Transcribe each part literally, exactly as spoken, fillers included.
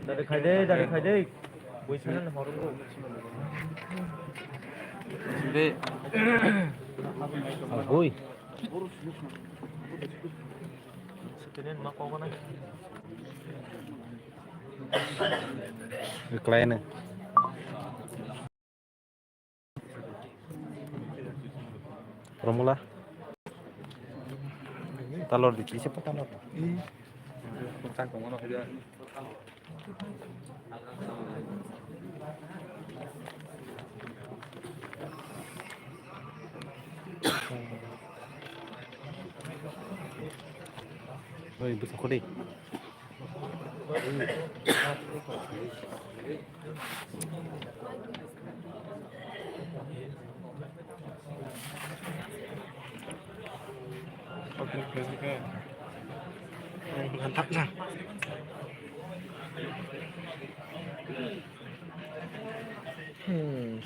Dari khai de, dari khai de. Bui sana na horu. De. Bui. Sekalian mak kau kena. Klien. Romula. Talor di, kisa pa talor. Oi, busa kodi. Hmm.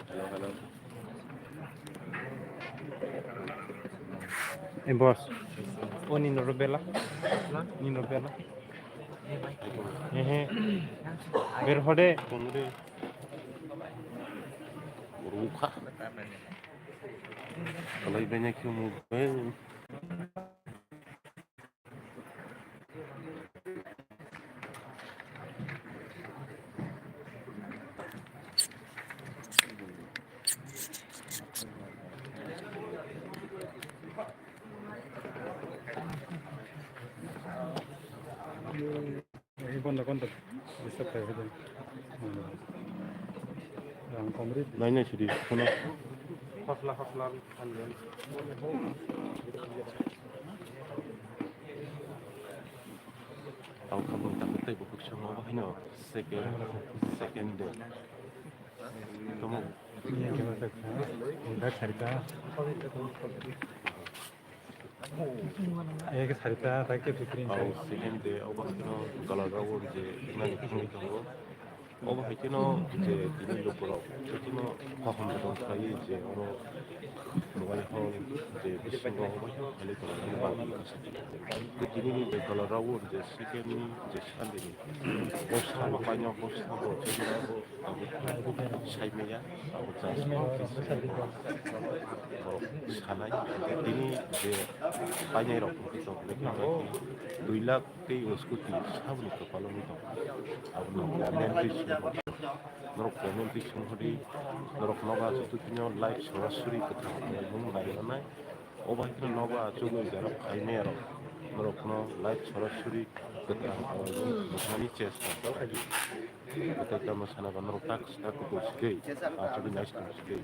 Hello, hello. Eh, boss. O nini rubela. Nini rubela. Ehe. Ber hode. Rukha. Kalai banyak yang mobile. Bondo, bondo. Disturb khai phai. Rang kom ri. Nai nai sidi, kono. Hosla, hosla, anjali. Ang khamung tak tei bukhuk song obo haino second, second day. Tomo. Ini yang kita cek, ya. Ini dak cerita. Ek sarita, tak ke fikri. Ang second day obo haino Galadriel je nani khungwi tongo. Obo hai kheno je tini lukurok tini hohom tong khlai je oro mobile phone je bisingo obo hai khlai tongo. Tini ni je Galadriel je second ni je Sunday ni o sabo paino o sabo je abo Saimaya, abo chas. Borok sanai, tini je painai rok wngkhe tok, dui lakh tei scooty saboni kwpalo wngwi tongo. Abono comment ri swngo. Norok comment ri swngo di, norok nogo aswk twi tini live sorasori kwthang mung nai rwnai. Obo hai kheno nogo achugwi jara phaimaya rok, norokno live sorasori kwthang mungmani chesta khlai di. Tei tamo sana ba norok tak tak kutung sidi, achugwi nai sidi sidi.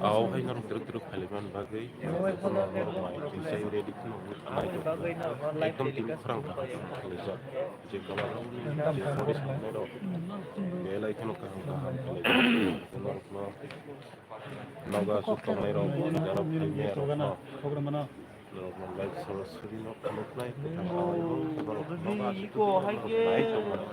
Ao hai norok twrwk twrwk phailaimani bagwi, norok mai twi chai ready kheno nai tongkha. Ekdom tini khorang kaham khlaijak. Je Galadriel ni je body samnai rok, belai kheno kaham kaham khlaijak. Norokno nogo aswk tongnai rok, jara phaimaya rokno. Norok no live sorasori no phunuknai, kwthang khaui bo norok nogo aswk tongmani norok nai tongmani.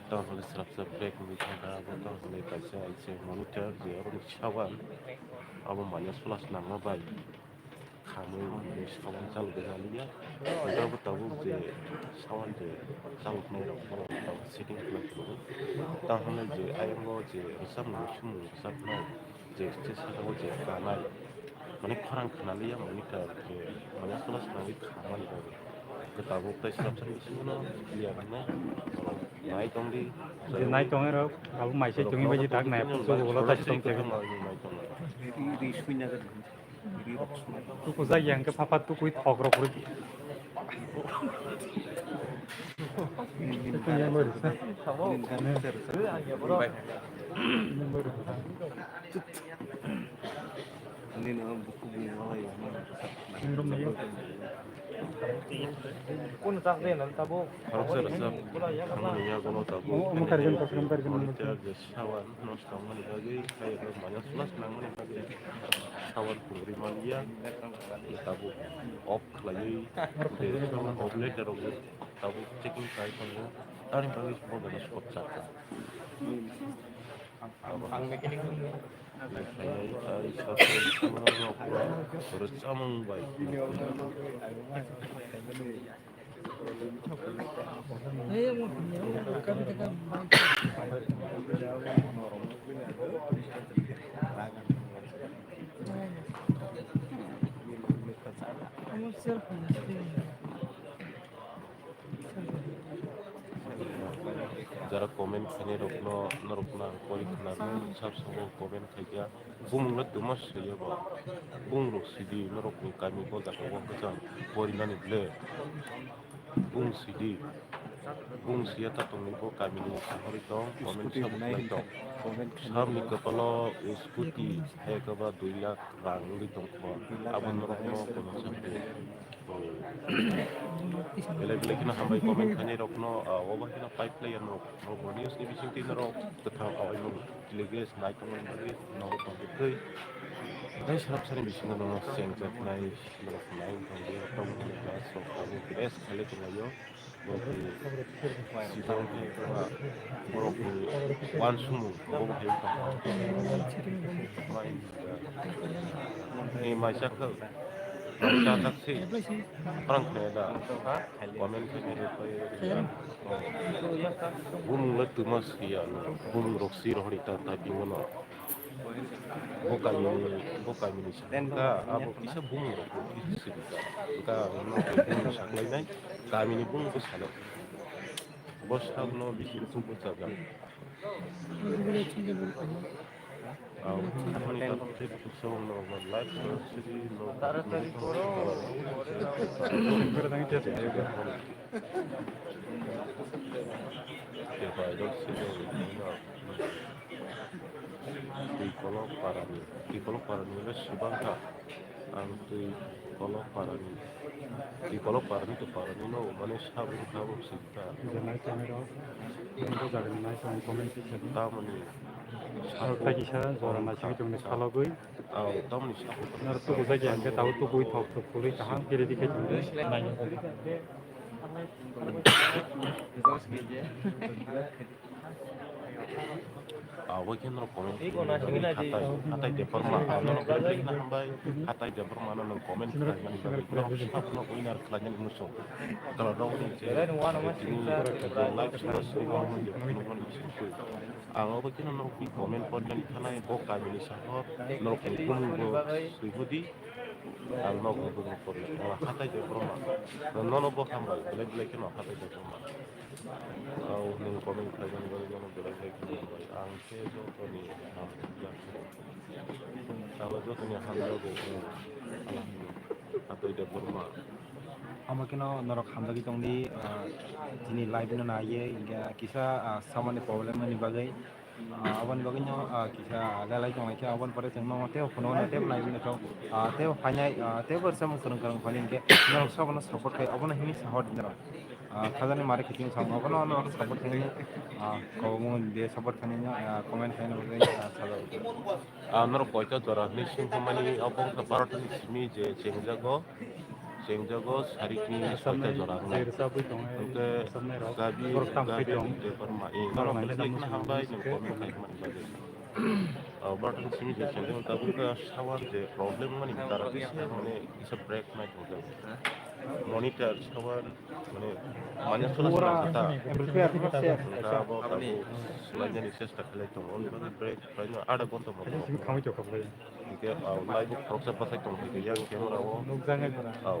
Tamo le srapsa break wngwi thangkha, abo tamo le kaisa I C monitor je abo ni sawan abo manya solas nangma bai khamwi wngwi sawan chalogwi naliya. Abo tabuk je sawan je chaloknai rok bono tabuk setting khlai phuru. Tamo le je ayang o je rwchapmung sumung rwchapnai je stage saka o je kanai. Mane khorang khnaliya monitor je manya solas nangwi khamani bagwi. Tabuk tei srapsa ni bisingo no clear wngnai. Nai tong di. Je nai tong rok, abo mai se tong bai je tak nai, pusu ulo ta tong te. Nai tong. Tukujak yang khe phapha tukui thok rok rw. Nini o buku bini malai ya. Kono chak de nang tabuk. Khoroksa rwchap thangmani yagono tabuk. Omo karigwno, kosom karigwno. Monitor je sawan nosto wngmani bagwi, hai rok manya plus nangmani bagwi sawan pungri manya. Tabuk off khlaiwi je sawan off le derok tabuk checking khai tongo. Tamni bagwi bodono spot chakha. Rwchapmung bai. Jara comment khainai rokno norokno ang pori khna rw, sab sabo comment khaikha. Bumung le twma swiya ba. Bumung rok sidi norok ni kami ko jaga o kwchang porinani ble. Bung sidi. Bung siya ta tongwi bo kami ni sahori tong, comment sabo khlai tong. Sabni kwpalo scooty hai kwba dui lakh rang wngwi tongkho. Abo norokno kono sakhe. Belai belai kheno hambai comment khainai rokno, ah, obo kheno pipe layer rok, rok bo news ni bisingtwi norok kwthang, ah, oimo kile gas nai tongmani bagwi norok tongtwi tei. Tei sarap sani bisingo norok chengjaknai norok nai tongdi tongmani gas rok abo gas khailai tonglaio. Borok ni uansukmung bo hai wngkha. Ni maisa khe maisa tak se phrang khe da comment khe da. Bumung le twma swiya no, bumung rok si rohori ta ta bingo no. Bo kamini, bo kamini sakha, abo kisa bumung rok bo kisa sirika. Wngkha ang no bumung saklainai, kamini bumung bo salo. Bo sakno bisi rukun bo chaga. Ang ani takhuk tei bukhuk song no live song siri no. Tei bai rok siri no. Twi kolok parani, twi kolok parani le subang kha. Ang twi kolok parani, twi kolok parani to parani no mane sabung sabung sik kha. Janai tongwi rok, bo jagani nai tong comment kisa di. Tamoni. Tei kisa jora naisingwi tongni salogwi. Aw, tamoni sabung. Naro tuku jagi ang khe tabo tukui thok thok khului kaham kiri di khe tongdi. Abo khe norok comment hatai, hatai Debbarma, ah, norok belai belai kheno hambai, hatai Debbarma no norok comment khlaimani bagwi, norok sakno winner khlainani muchung. Kalarok ni je, tini live show swi nukmani je, nukmani je swi. Ang abo kheno norok comment pormani thanai, bo kamini sahor, norok ni bumung bo swi hudi. Ang nok ni bumung pormani, hatai Debbarma. Nono bo hambai, belai belai kheno hatai Debbarma. Ang nwng comment khlaimani bagwi nono belai belai kheno hambai. Ang khe jotoni hamjak. Ang jotoni hamjago, ang. Atoi Debbarma. Omo kheno norok hamjagwi tongdi, ah, chini live no naiwi, hinkhe kisa, ah, samani problem ni bagwi, ah, aboni bagwi no, ah, kisa lelai tonglaikha, aboni pore chwng no tei phone no tei live no chwng, ah, tei phainai, ah, tei bo samung kwrwng kwrwng phani hinkhe norok sobono support khai, obono hini sahor di norok. Ah, khajani mari khiting sam obono no support khainani, ah, kobongma de support khainani, ah, comment khaina bagwi, ah, sajak. Ah, norok koita jora hinwi sungkha mani, abo wngkha baro ni simi je chengjago, chengjago sarikni koita jora hinwi. Hwnkhe gabi, gabi de parma, eh, norok belai belai kheno hambai, nwng comment khaimani bagwi. Ah, baro ni simi je chengjago, tabuk khe sawan je problem mani, tara kisa mane kisa break nai tongjago. Monitor sawan. Mane, manya sola sola kata. Wngkha abo tabuk swlainani chesta khlai tongo. Wngkha break khlaino adha ghonta moto. Hwnkhe, ah, live o khoroksa bwsai tong phaikha yang camera o. Aw.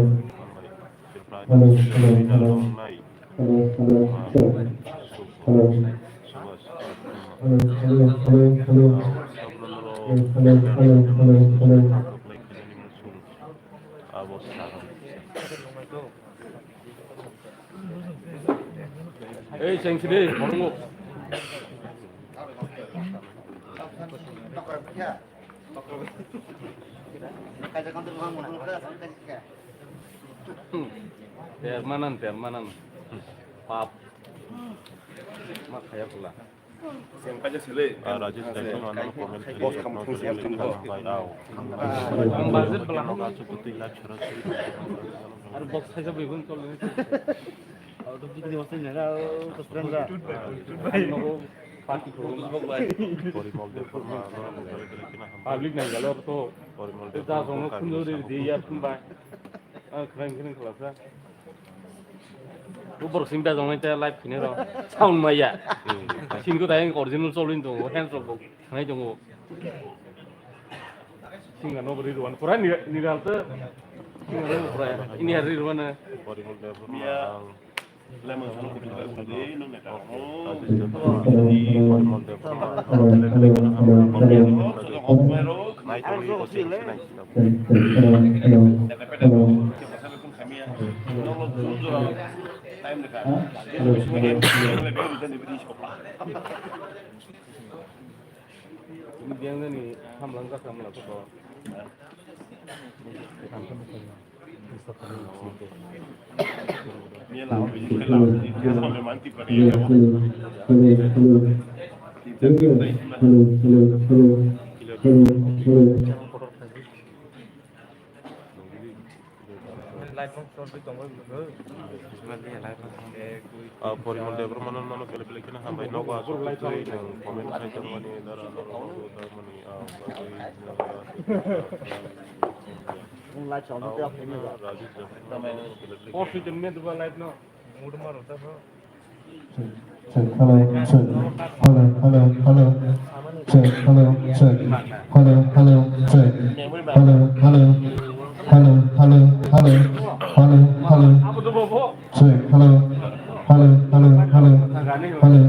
Hello, hello, hello. Hello, hello, hello. Hello. Hello, hello, hello, hello. Hello, hello, hello, hello. Ei, seng sini, morong. Hmm. Permanent, permanent. Pap. Ma khaya pula. Seng kaja sile. Ah, Rajesh, thank you, ano comment. Boss kamu thung siap thung bo. Ang budget pula. Ano box kaja bibun tol ni. Auto bikini wasa nyaga, auto strength da. Ano party program. Public nang galo to. Te da song khunjori di ya khumbai. Ah, khrang khrang khlasa. Bo borok sini bejak nai te live khini rw. Sound maya. Sini ko dai original cholin tongo, hands rok bo thangnai tongo. Singa no bri rwan pura ni ni gal te. Singa no pura ini hari rwan. Miya. Ah, Porimon Debbarma no, nono belai belai kheno hambai nogo, aswk twi nwng comment khai tongmani, dara nono nogo tongmani, ah, bagwi nogo, ah, Rajesh Debbarma nono belai belai. Check, hello, check. Hello, hello, hello. Check, hello, check. Hello, hello, check. Hello, hello. Hello, hello, hello. Hello, hello. Check, hello. Hello, hello, hello. Hello.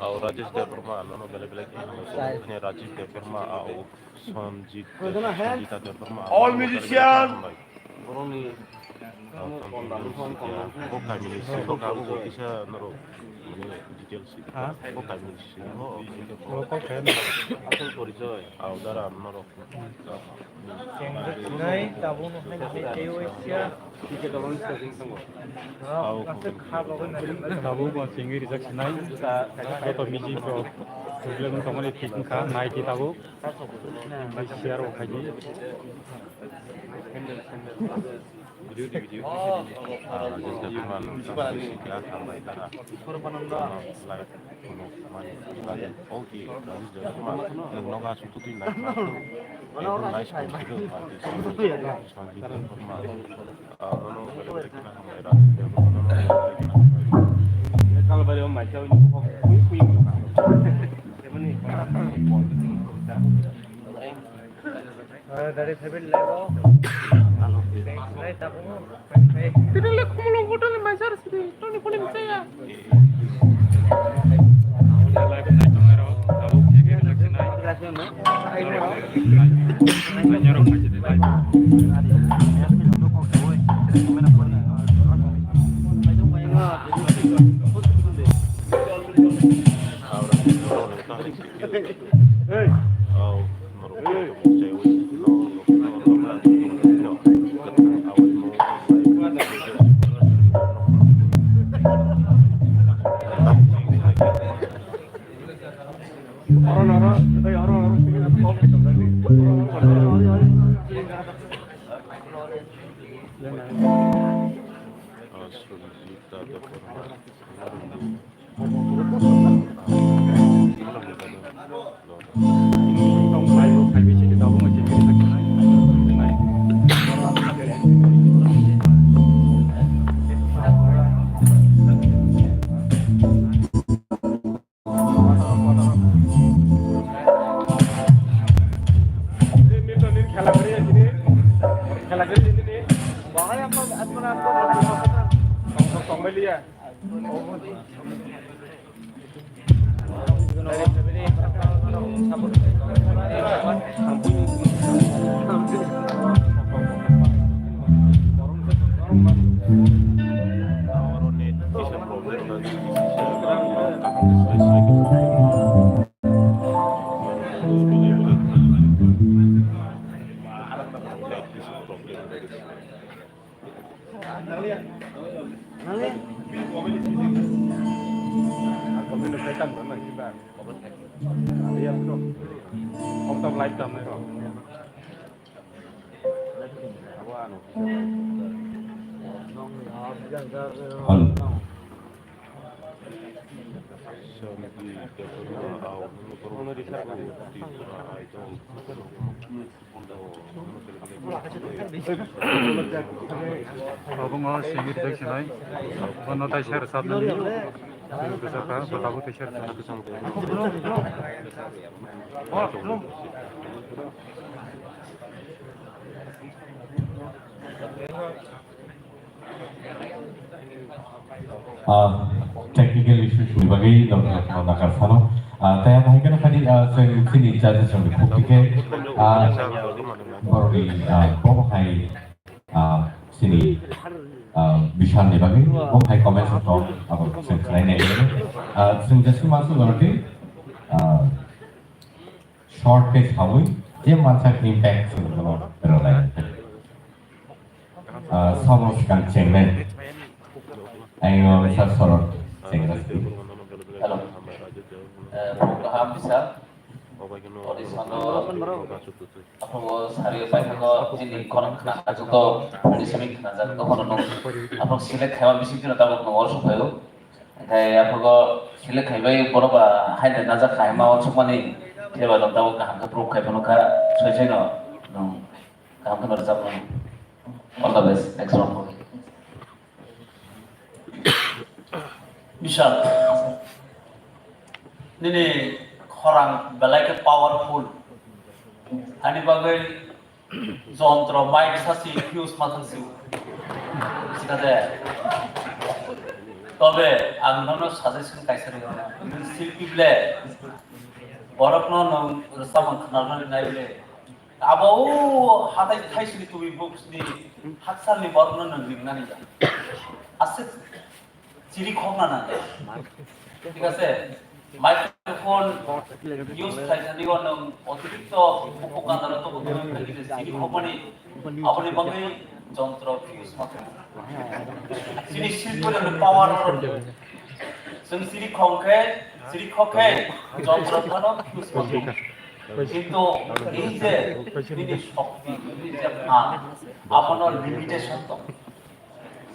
Aw, Rajesh Debbarma, nono belai belai khe hambai sukha. Rajesh Debbarma, aw. Sanjit, Sanjita Debbarma, All musician! Boroni, ah, Sanjit Debbarma, bo kamini simi, bo kabo bo kisa norok, mane, details sidi. Ha? Bo kamini simi, bo, bo, bo. Asal porichoy. Aw, dara norok. Nai, tabuk no hai, hai, hai, hai, hai. Tabuk bo chengwi rijak sinai. Joto music rok problem wng tongmani thik wngkha, nai di tabuk. Share rok khai di. Tini le khumulung hotel ni maisar sidi, toni phone ni saya. Hey! Hello. Obo wng sengwi rijak sinai, bono tai ser sat nani, bwsakha, bo tabuk tai ser sat. Ah, technical issues ni bagwi nokha nokha phano. Ah, tei ang hai kheno khadi, ah, chwng chini judges rokni khuk tikhe, ah, borokni, ah, bo hai, ah, chini, ah, Bishal ni bagwi bo hai comments rok abo chwng khlai nai. Ah, chwng jeswk ma swk rwdi, ah, short khe saui je mansak impact chwng bono rwnai. Ah, sobo swkang chengnai. Aino sa sorot chengnai. Hello. Eh, Rob Kaham Bishal. Ori salo, aphuru sari paithakgo, chini khorang khna khachuto, phungni simi khna jak, tokhono nwng aphuru select khaiba bising kheno tabuk nwng oro sukphaio. Hingkhe aphuru select khaibai borok ba haino najak khaima uansukmani, khe ba tabuk kaham khe proof khai phano kha, soi soino nwng kaham kheno rwchapmani. All the best, next round. Bishal, nini khorang belai khe powerful. Ani bagwi jontro mic sasi fuse ma thang siu. Sikha de. Tobe ang nono suggestion kaisa rwgano. Silpi ble. Borokno nwng rwchapmung khwnarnani nai ble. Abo o hatai thaisini tubui buksni haksalni borokno nwng ringnani ya. Aswk chiri khokna nang. Thik ase? Microphone use khlaithani o nwng otirikto bukhuk gandaro tongwi chiri khokmani aboni bagwi jontro fuse ma thang. Chini silponi power o chwng chiri khok khe, chiri khok khe jontro phano fuse ma thang. Kintu ei je nini shokti, nini je phan, abono limitation tong.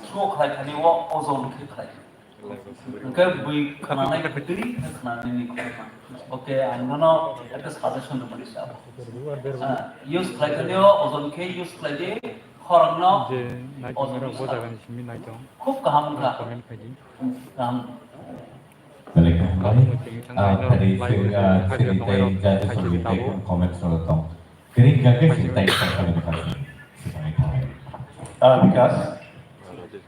Slow khlai thani o ojon khe khlai. Hwnkhe bui khwnanai kwtwi khe khwnanai ni khorokma. Okay, ang nono ekta suggestion rwmani se abo. Ah, use khlai thani o ojon khe use khlai di, khorokno ojon use khlai. Khub kaham wngkha. Kaham. Belai khe hambai. Ah, phari sing, ah, sini tei judges rokni tei comments rok tong. Kering kake sing tei sakani bwkha sing. Sikani thangai. Ah, Bikas.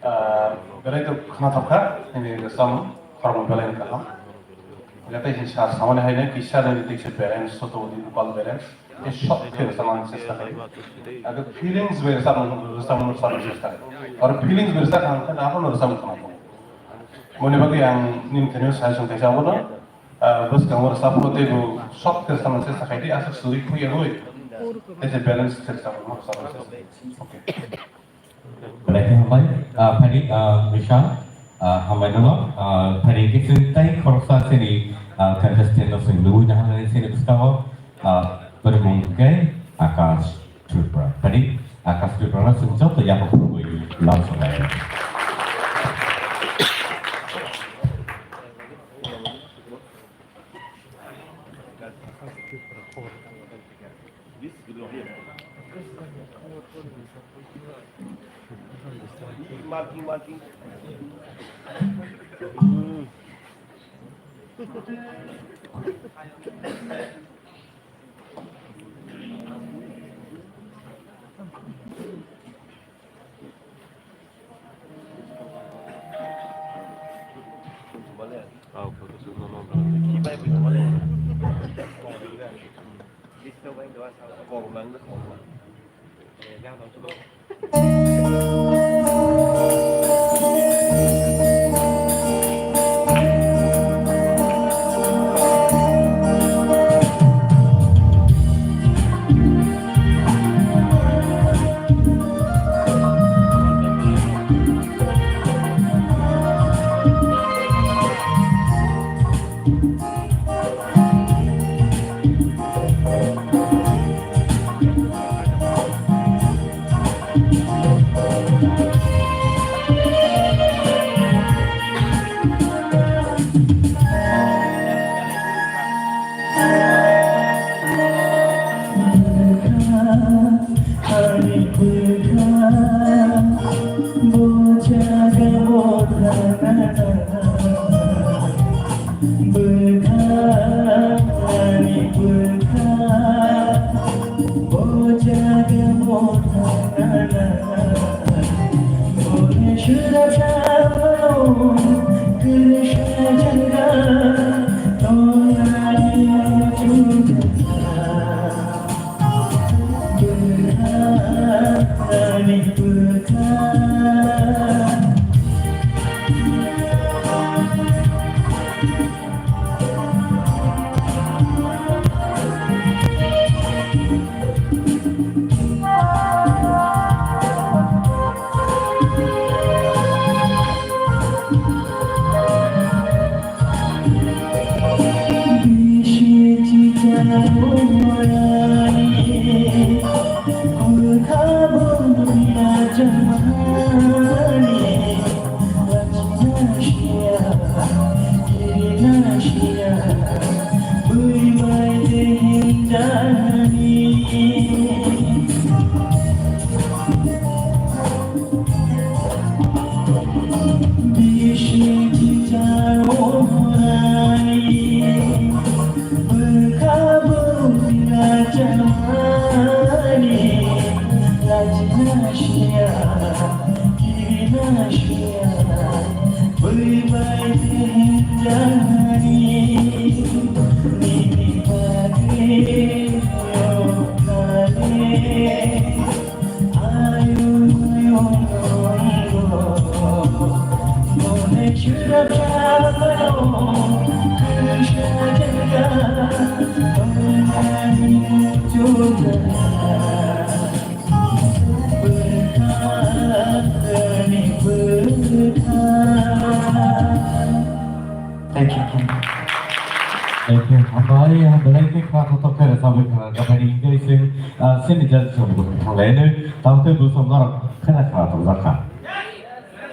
Ah, belai to khna thokha, ini resam khorokma belai kaham. Belai tei sing sa samani haine kisa nini tei se balance, soto di bal balance. Tei sok khe rwchapna chesta khlai. Age feelings bai rwchapna, rwchapna, rwchapna chesta khlai. Oro feelings bai rwchap kha, hwnkhe abono rwchapna kha. Moni bagwi ang nini thani suggestion kaisa abono, ah, bwskango rwchapno teibo sok khe rwchapna chesta khlai di, aswk suri khuya rwi. Tei se balance khe rwchapna rwchapna chesta. Okay. Belai khe hambai, ah, phari, ah, Vishal, ah, hambai nono, ah, phari khe chwng tei khoroksa chini, ah, contestant no chwng nugwi naharnani chini bwskango, ah, bwrwi mung khe Akash Tripura. Phari Akash Tripura no chwng joto yaphang phurugwi lal sonai. Thank you. Thank you. Hambai, belai khe khna thothok khe rwchapwi khna rwchaphaini hwnkhe chwng, ah, sini judge rokni bwkhak thanglaino, tamo tei bwswk norok khena khna tongjakha.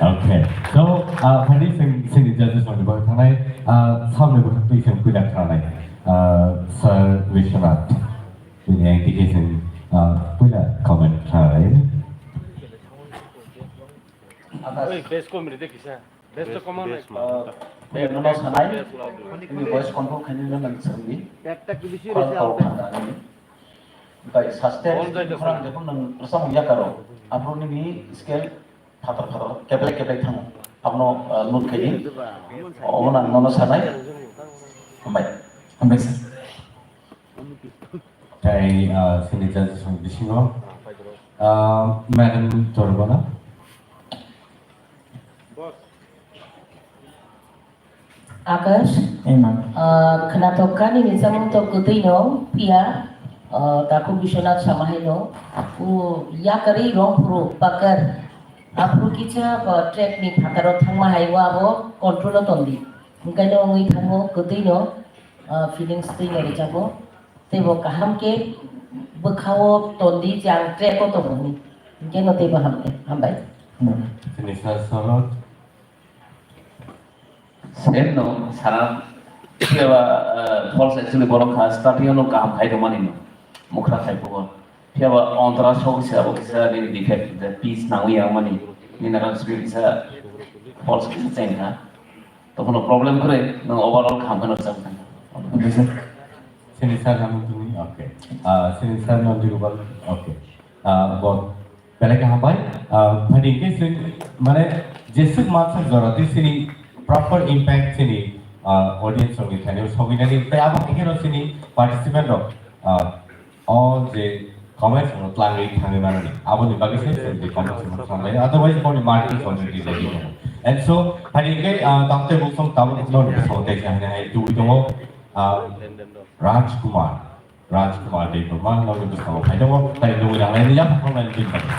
Okay. So, ah, phaini chwng sini judge rokni bwkhak thangnai, ah, sabni bwkhak twi chwng puila khnanai. Ah, Sir Vishwanath, bini ang twi khe chwng, ah, puila comment khnanai. Oi, base kom ride kisa. Base to kom nai. Base ma. Base, nono sanai. Base loud. Ini voice control khaini nono nang sangdi. Ekta kibisi call, rese call albe. Khana ini. Bai saste. Phone jai khorang jasana. Jepun nang resam yakaro. Apro ni bi scale phatar phatar keplek keplek thang. Apno, uh, note khaini. Omo nang nono sanai. Hambai. Hambai sir. Tei, uh, sini judge rok bisingo, uh, Madam Torbana. Akash, eh, ma'am. Ah, khwnathok kha nini chamung to kwtwi no, phiya, ah, takhuk Biswanath sama hai no, o yakarwi rong phuru pakar, aphuru kisa, ah, track ni phataro thangma hai o abo control o tongdi. Hwnkhe no wngwi thango kwtwi no, ah, feelings twi no rwchapbo. Teibo kaham khe bwkha o tongdi je ang track o tongo hwnwi. Hwnkhe no teibo hamkhe, hambai. Sini sir Sorot. Same no, sana, phiya ba, eh, false actually borok kha, starting no kaham khai tongmani no. Mukhra khai phugo. Phiya ba ontara sok kisa, abo kisa nini defect, the piece nangwi yang mani. Nini naran script kisa false kisa chain kha. Tokhono problem kwrwi, nwng overall kaham kheno rwchapkha. Sini sir Hamantuni, okay. Ah, sini sir Nandigopal, okay. Ah, bo Belai khe hambai, ah, phaidi hwnkhe chwng, mane, jeswk mansak jora twi chini proper impact chini, ah, audience rokni thani sogwinani, tei abo hwnkhe no chini participant rok, ah, o je comments rok twlangwi thangwi manani, aboni bagwi se chwng je comments rok thangwi, otherwise boni marking already ready tongo. And so, phaidi hwnkhe, ah, tamtei bosong tabuk nokni bosongo teisa hwnwi hai tubui tongo, ah, Rajkumar. Rajkumar Debbarma, nokni bwskango phai tongo, tai nugwi rang lainai, yapha khoroknai nini bagwi.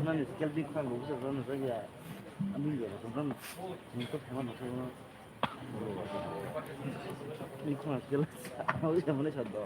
Nokni skill bikha nukjak rw nukjak ya. Ani ya rw nukjak rw nukjak ya. Bikha skill. Ani ya mana saddo.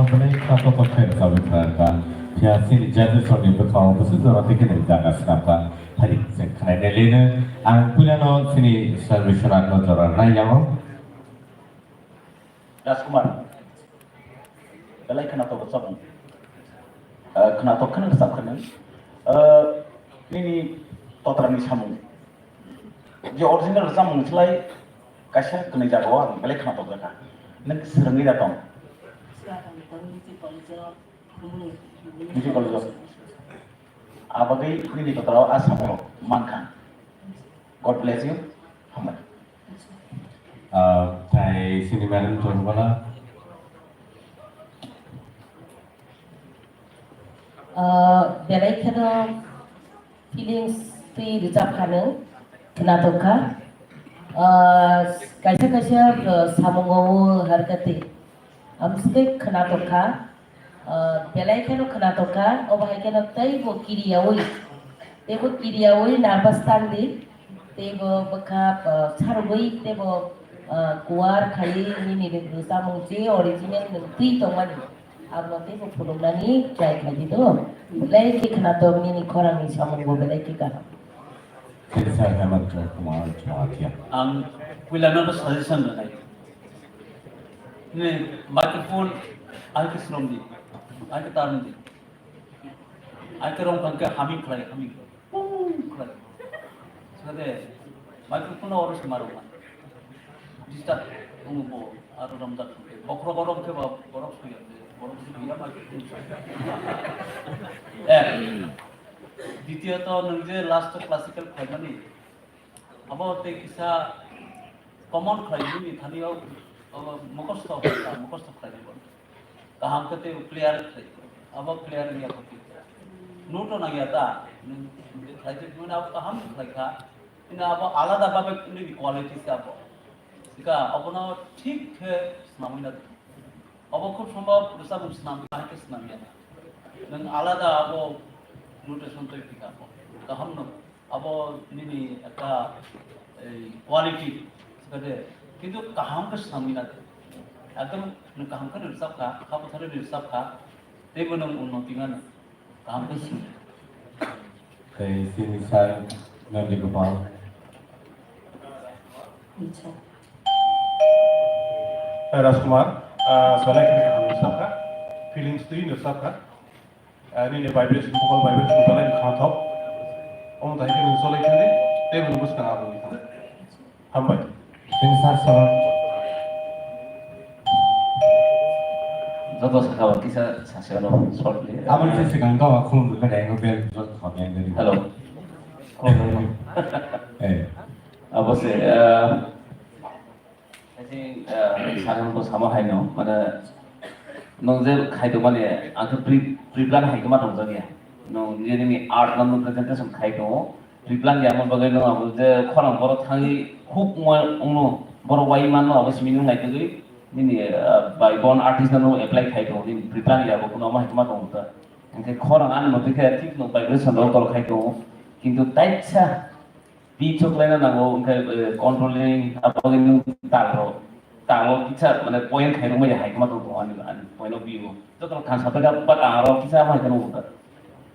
Belai khwnathok khe rwchapwi khlaijak. Phiya chini judges rokni bwkhao bwswk jora tei kheno jaga swnamkha. Phai chwng khwnaina lino. Ang puilano chini Salvation Army no jora rwnai yango. Rajkumar. Belai khwnathok rwchapmung. Ah, khwnathok kheno rwchap kheno. Ah, nini totrani samung. Je original rwchapmung slai kaisa kwnwi jagao ang belai khwnathok jakha. Nwng swrwngwi da tong? Music college-o. Abagwi nini kotorao a samung mankha. God bless you. Hambai. Ah, tai sini madam Chorupala. Ah, belai kheno feelings twi rwchap kha nwng, khwnathok kha. Ah, kaisa kaisa, ah, samungo o harkha twi. Amswkhe khwnathok kha. Ah, belai kheno khwnathok kha, obo hai kheno teibo kiriyaui, teibo kiriyaui nervous tangdi, teibo bwkha, ah, sarugwi, teibo, ah, kuar khaiwi nini rwchapmung je original nwng twi tongmani, abono teibo phunuknani try khaidi do. Belai khe khwnathok nini khorangni samungbo belai khe kaham. Sir Hemant Kumar Jamatia. Ang puilano suggestion rwnai. Nini microphone aike sromdi, aike tarmdi, aike rong kangke humming khlai, humming, pung khlai. Sade microphone oro se maro ma. Disturb tongo bo, aro romjak khe. Bokhorok oro khe ba borok suya, borok suya microphone. Eh, ditiyoto nwng je last classical khlaimani, abo tei kisa common khlai bini thani o, o, mukhosto, mukhosto khlai bo. Kaham khe tei clear khlai. Abo clear wngya kho. Note o nangya ta. Nwng khlai twi phano abo kaham khlai kha. Ina abo alada babe nini quality se abo. Sika abono thik khe swnamwi na. Abo khub sombhob rwchapmung swnam hai khe swnamya. Nwng alada abo notation twi phika abo. Kaham no. Abo nini ekta, ei, quality, sikade, kintu kaham khe swnamwi na de. Ekdom nwng kaham khe rwchap kha, kha bwthar rwchap kha, teibo nwng unnoti mano, kaham khe swnamwi. Tei sini sai Nandi Gopal. Acha. Rajkumar, ah, belai khe kaham rwchap kha, feelings twi rwchap kha. Ah, nini vibration, vocal vibration belai kha thok. Omo thai khe nwng cholai thangdi, tei nwng bwskang abo wngwi thang. Hambai. Thank you, sir, sir. Joto sakha o kisa sasi ano shortly. Aboni se swkang to khulum rwkha dai, no bel joto kha bel bel. Hello. Eh. Abo se, ah, Kaisi, ah, sakang bo sama hai no, mane, nwng je khai tongmani, ang khe pre, pre-plan hai khe ma tongjakya. Nwng je nini art no nwng presentation khai tongo, pre-plan ya, omo bagwi nwng abo je khorang borok thangwi huk wngma wngno, borok wai manno abo simi nwng naitugwi, nini, ah, bai bon artist no nwng apply khai tongo, nini pre-plan ya bo, kuno omo hai khe ma tongo ta. Hwnkhe khorang ani motwi khe thik nwng vibration rok dol khai tongo, kintu taisa, Pitch o khlaina nango, hwnkhe, eh, controlling, aboni nwng tal rok, tal o kisa, mane, point khairok maya hai khe ma tong tongo ani, ani point of view. Joto no thansa pai da, but ang aro kisa ma hai khe nukgo.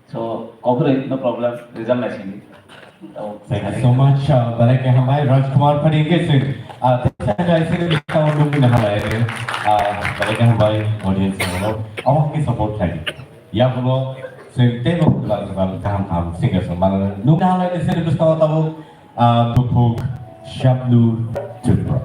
So, kokroi, no problem, result naisingdi. Thank you so much, uh, belai khe hambai, Rajkumar Phadi, hwnkhe chwng, uh, teisa kaisa ni tamo nukgwino hambai, uh, belai khe hambai, audience rok, omo khe support khlai. Yabuno chwng teibo kwtal kwtal kaham kaham singer rok mano. Nukha halai ni sini bwskango tabuk, ah, Tuphuk Shabnur Tripura.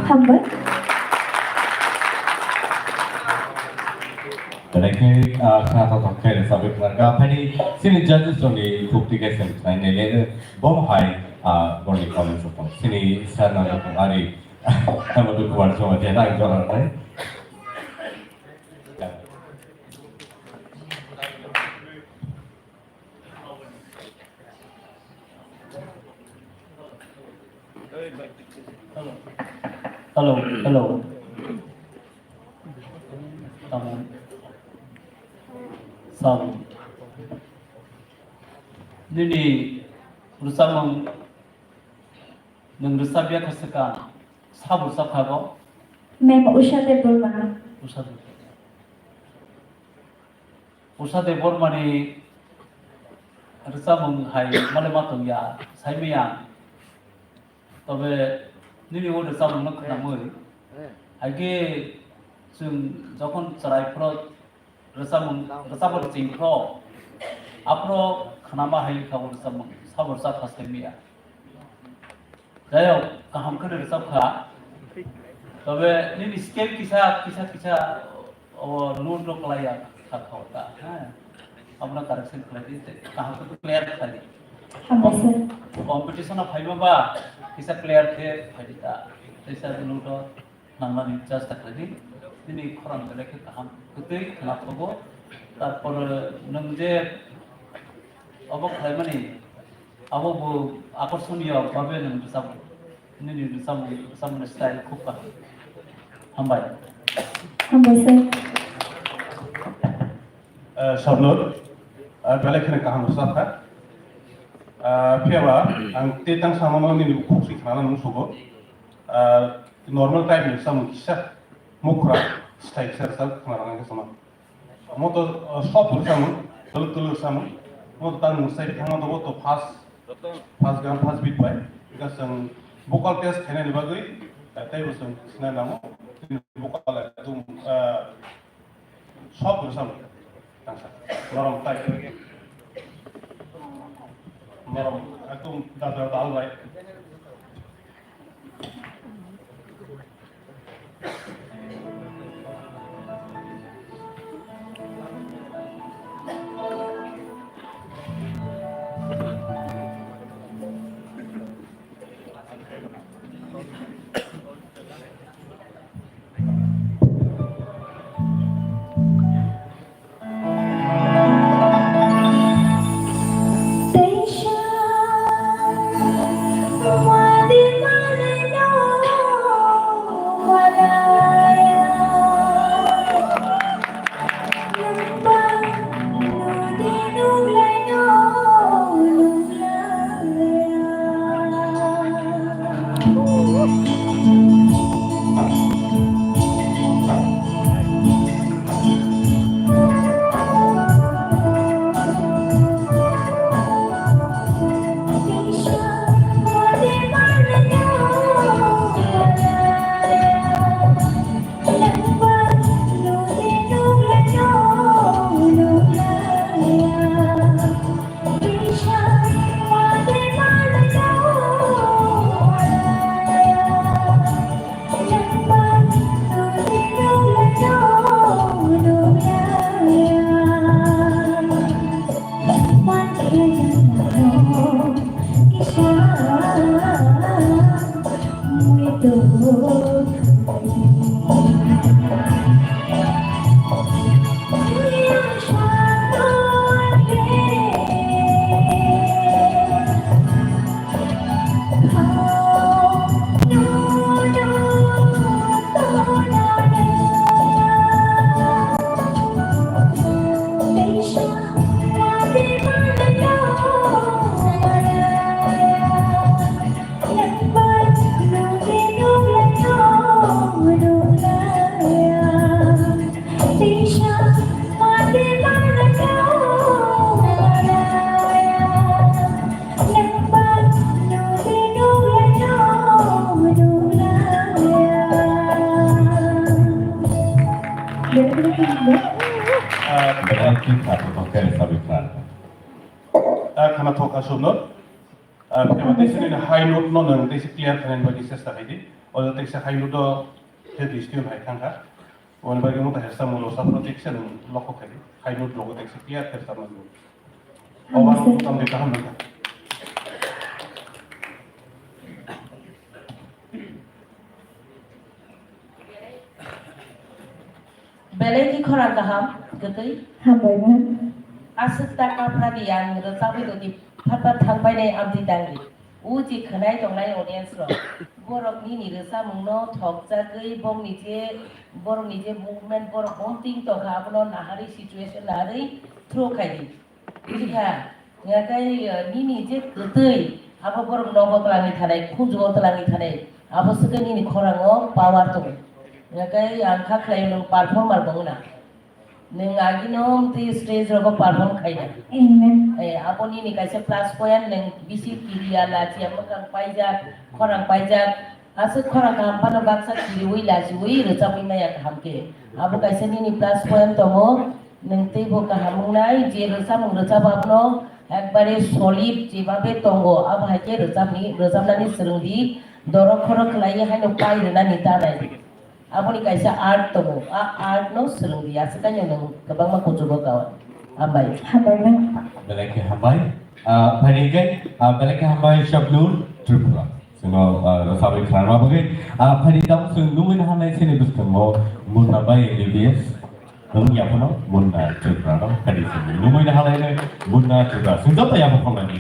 Hambai. Belai khe, ah, khna thok thok khe rwchapwi khna kha. Phaini chini judges rokni khuk twi khe chwng khnai nai le bo hai, ah, borokni comments rok tong. Chini sir no rok ari amo dukhu bar joma dia nang jora nai. Hello, hello. Tamo. Sam. Nini rwchapmung nwng rwchapya kha swkang. Sabo rwchap kha bo? Ma'am Usha Debbarma. Usha Debbarma. Usha Debbarmani rwchapmung hai mole ma tongya, saimaya. Tobe nini o rwchapmungno khnamwi, hai khe chwng jokhon chwrai phro rwchapmung, rwchapmung chwng phro, aphro khnama hai kha o rwchapmung, sabo rwchap kha saimaya. Jai hok, kaham khe rwchap kha. Tobe nini scale kisa, kisa, kisa, o note rok kwlaiya kha, kha, kha, ha. Abono correction khlai di, tei kaham khe clear khlai di. Hambai sir. Competition o phaima ba, kisa clear khe phai di ta. Teisa note o nangmani chesta khlai di. Nini khorang belai khe kaham, kwtwi khna thogo. Tarpor nwng je obo khlaimani, abo bo akorsoniyo babe nwng rwchapmung, nini rwchapmung, rwchapmungni style khub kaham. Hambai. Hambai sir. Eh, Shabnur, eh, belai kheno kaham rwchap kha. Eh, phiyaba ang tei tang samano nini bukhuk si khnana nung sugo. Eh, normal type ni samung kisa mukhra style kisa rwchap khna rwna khe samung. Moto, eh, soft rwchapmung, twlwk twlwk rwchapmung. Moto tang nung sai thangma dogo to fast, fast gan, fast beat bai. Because ang vocal test khainani bagwi, eh, tei bo chwng sinai nango. Vocal ekdom, eh, soft rwchapmung. Tangsa. Norom tai. Norom ekdom da, da, dal bai. Ah, khana thok aswkno. Ah, phiyaba teisa nini high note no nwng teisa clear khainani bagwi chesta khaidi. Oja teisa high note o khe dis tune hai thangkha. Oboni bagwi wngkha hersa mulo sa project se nwng lokho khaidi. Haino blogo tekse clear hersa mulo. Obar tongdi kaham nangkha. Belai ni khorang kaham, kwtwi. Hambai man. Aswk ta kapra di ang rwchapwi tongdi, phat phat thang painai amtwi tangdi. O je khwnai tongnai audience rok, borok nini rwchapmung no thokjagwi bongni je, borok ni je movement borok bom ting tongkha abono naharwi situation naharwi throw khaidi. Bujikha, ngakai, eh, nini je kwtwi, abo borok nogo twlangwi thanai, khunjugo twlangwi thanai, abo swkhe nini khorango power tongo. Ngakai ang kha khlai nwng performer bo wngna. Nwng agino twi stage rogo perform khaina. Amen. Eh, abo nini kaisa plus point, nwng bisi kiriya, lachiya, mwkhang paijak, khorang paijak, Aswk khorang kaham phano baksa kiriwi lachiwi rwchapwi maya kaham khe. Abo kaisa nini plus point tongo, nwng teibo kaham wngnai, je rwchapmung rwchap abono ekbare solid jebabe tongo, abo hai khe rwchapni, rwchapnani swrwngdi, dorok khorok khlaiwi haino pai rwnani ta nai. Aboni kaisa art tongo, a art no swrwngdi, aswk aino nwng kwbangma kuchugo kao. Hambai. Hambai nang. Belai khe hambai. Ah, phaini khe, ah, belai khe hambai Shabnur Tripura. Chwngno, ah, rwchapwi khnarma bagwi, ah, phaidi tabuk chwng nugwi naharnai chini bwskango Munna bai M B B S, wng ya phano Munna Tripura no phaidi chwng nugwi naharnai Munna Tripura. Chwng joto yapha khornai ni.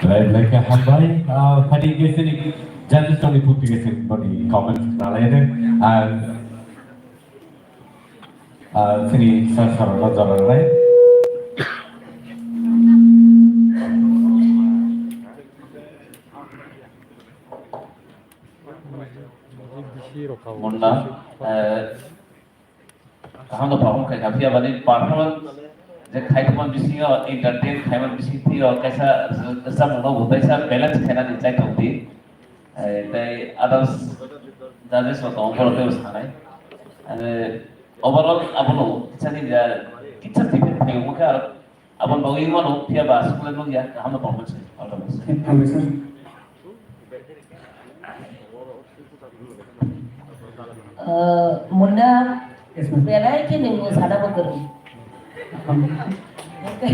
Belai belai khe hambai, ah, phadi khe chini judges rokni thuphi khe chini boni comments khnalaidi. Ah, ah, chini sir, sir rok jora rwnai. Munna, eh, kaham no perform khai kha, phiya bani performance je khai thumani bisingo entertain khaimani bising twi o kaisa rwchapmung no bo kaisa balance khainani chai tong di. Eh, tei others judges rok tongo, borok teibo sanai. Eh, overall abono kisa ni ja kisa different khai wngkha aro Aboni bagwi wngmano, phiya ba aswk le nukya, kaham no performance khlai, all the best. Hambai sir. Ah, Munna, yes, ma'am. Belai khe nwng mwsana bo kwrwng. Hambai.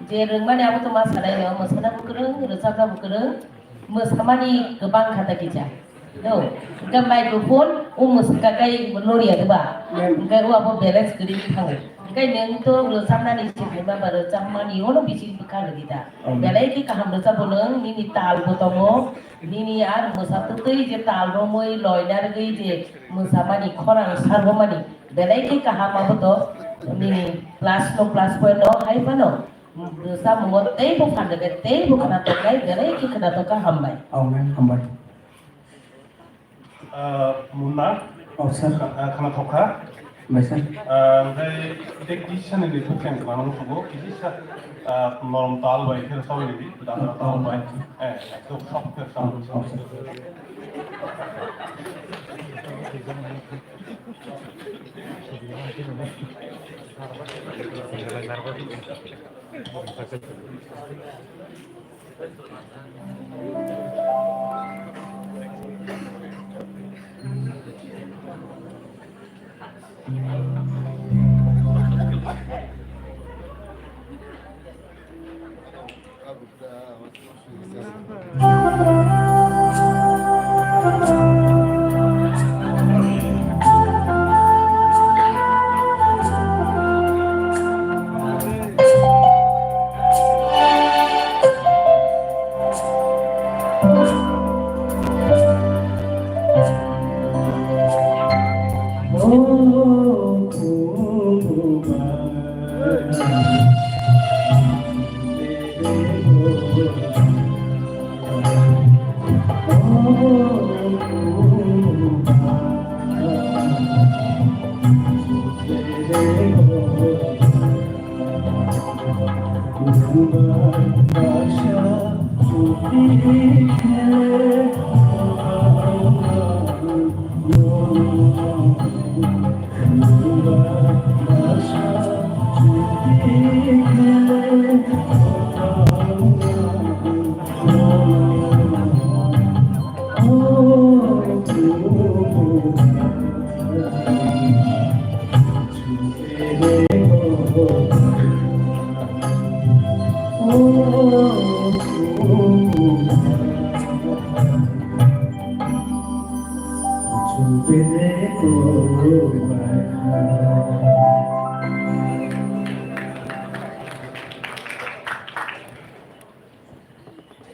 Je rwngmani abo to ma sanai no, mwsana bo kwrwng, rwchapna bo kwrwng. Mwsamani kwbang kha ta kisa. No, hwnkhe microphone o mwswkha kai loriya diba? Hwnkhe o abo balance kwrwi thango. Hwnkhe nwng to rwchapnani se phaima ba rwchapmani ono bisi bwkha rwdi da. Belai khe kaham rwchapbo nwng, nini tal bo tongo, nini ar mwsa twtwi je tal romwi loina rwgwi je mwsamani khorang sarwmani belai khe kaham abo to nini plus no plus point no hai phano. Bwsa mungo teibo phan rwkhe, teibo khwnatok khe, belai khe khwnatok kha, hambai. Oh, ma'am, hambai. Ah, Munna. Oh, sir. Ah, khwnatok kha. Bai, sir. Ah, onkhe tei kisa ni ni thok khe ang kwlangma tongo, kisa, ah, norom tal bai khe sawi ridi, dana tal bai. Eh, ekdom soft khe sawi. Oh, oh, sir.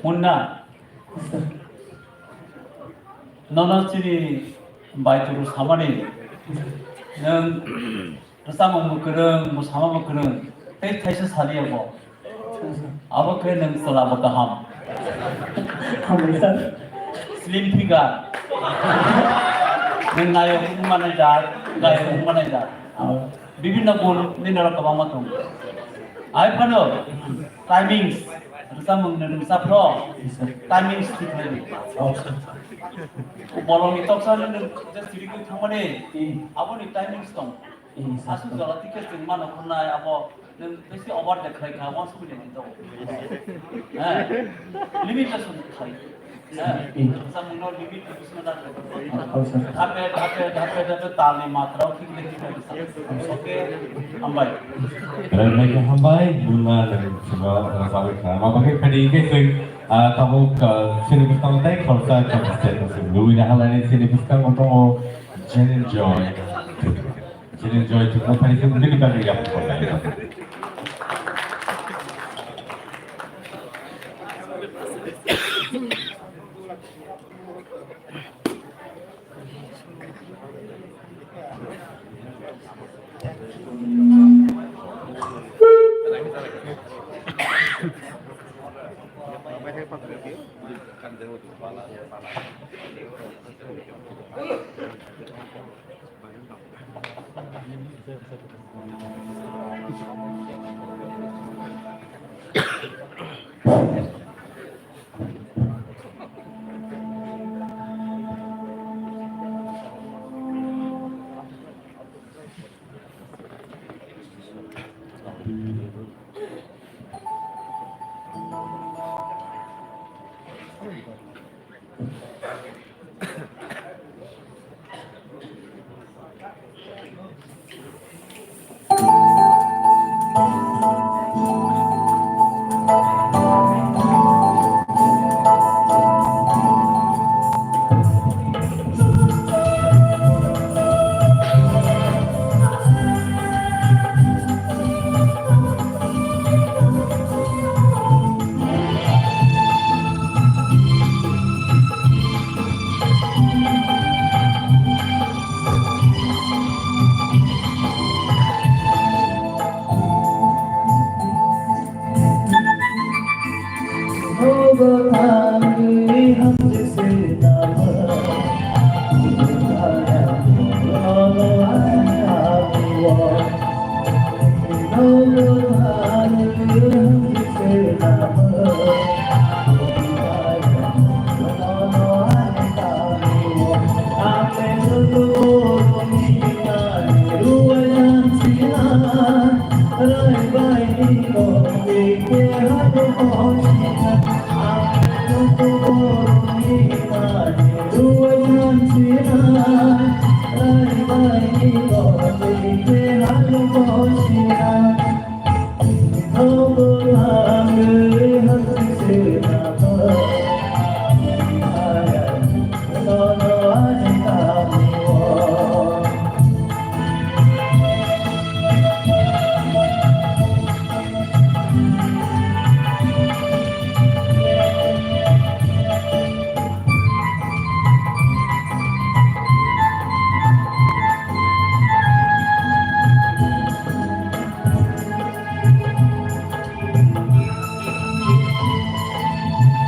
Munna, nono chini bai turu samani, nwng rwchapmung bo kwrwng, mwsamung bo kwrwng, tei thaisa saliya bo. Abo khe nwng chwla bo kaham. Hambai sir. Slim figure. Nwng nayok wngmanai da, gayok wngmanai da. Oh. Bibhinno gun nini oro kwbangma tongo. Hai phano timings, rwchapmung ni rwchapro, yes, sir, timings thik khlai di. Oh, sir. Bolongni toksa nwng je sirigwi thangmani, hmm, aboni timings tong. Yes, sir. Aswk jora tike chwng mano khwnai abo nwng besi over de khlai kha, once minute ni tongo. Yes, sir. He, limitation khai. He, rwchapmung no limit to bising da. Oh, sir. Dhape, dhape, dhape, dhape, talni matra o thik le thik le. Okay, hambai. Belai khe hambai, Munna nwng sima rwchapwi kha. Abo khe phadi khe chwng, ah, tabuk, ah, chini bwskang tei khoroksa contestant no chwng lubui na halani chini bwskango tongo Jenen Joy. Jenen Joy chwngno phai chwng bini bagwi yapung khornai.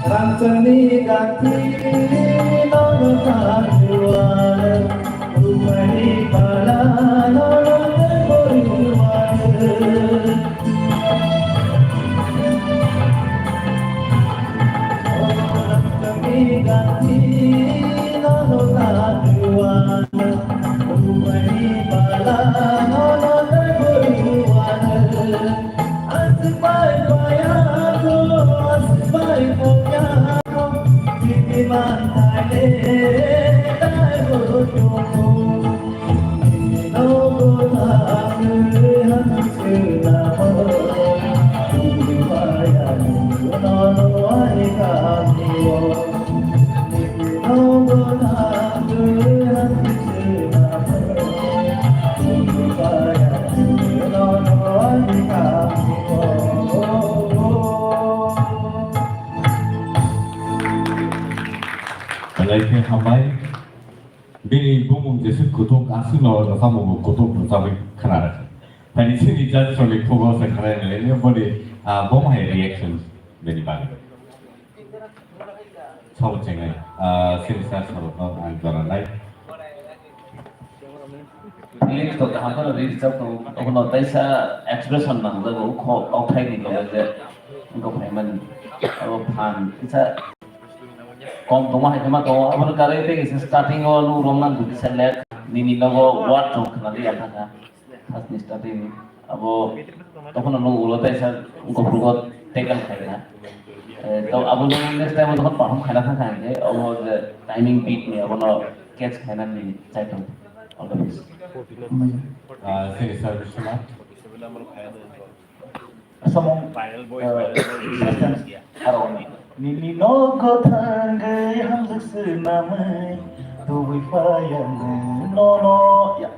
Rangchakni gati nono tangwar, rupani pala nono tangwar. Thank you, hambai. Bini bumung jesuk kutuk, aswkno rwchapmungbo kutuk rwchapwi khna rwkha. Tani chini judge rokni khugo se khna nai, boni, ah, bo hai reaction bini bagwi. Sabo chengnai, ah, sini sir sabo no ang jora nai. Lyrics to kaham kheno rijak tongo, obono teisa expression nangjago, kho, kokthai ni loge je wngkha phaimani. Abo phan kisa kom tongma hai khema tongo, abono karwi tei kisa starting o nuk romna dukisa leg, nini nogo word rok khwnaliya thangkha. First ni starting ni abo tokhono nuk ulo teisa goprugo tackle khaina. Eh, to abo next time o jokhon perform khaina thangkha hwnkhe abo je timing beat ni abono catch khainani chai tongo. All the best. Ah, sini sir Biswanath. Samung, eh, sentence aroni. Nini nogo thangwi hamjak swnamwi tubui phaiyanw nono, ya,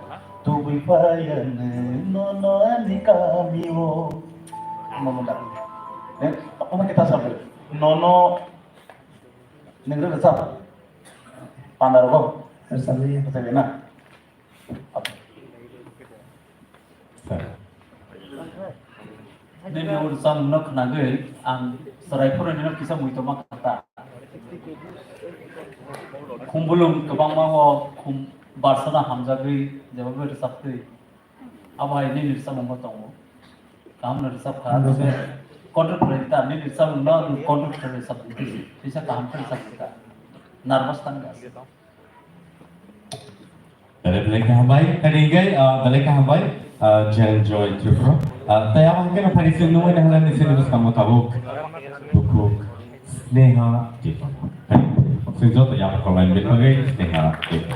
tubui phaiyanw nono ani kamio. Omo mwnda. Ne, omo kita sabu. Nono, nengre rwchap. Pandarogo. Rwchapya. Rwchapya na? Nini ur samungno khnagwi ang chwrai phoroinino kisa muitu ma kha ta. Khumbulung kwbangma o khum barsana hamjagwi jeba bai rwchaptwi. Abo hai nini rwchapmungbo tongo. Kahamno rwchapkha, tei control khlai ta, nini rwchapmungno control khlai rwchapdi. Kisa kaham khe rwchapdi ta. Nervous tang da. Belai belai khe hambai. Tini hingke, ah, belai khe hambai, ah, Jen Joy Tripura. Ah, tei abo hingke no phari chwng nungwi nahale ni sini bwskango tabuk bukhuk Sneha Tripura. Tei chwng joto yapha kolai ni bagwi Sneha Tripura.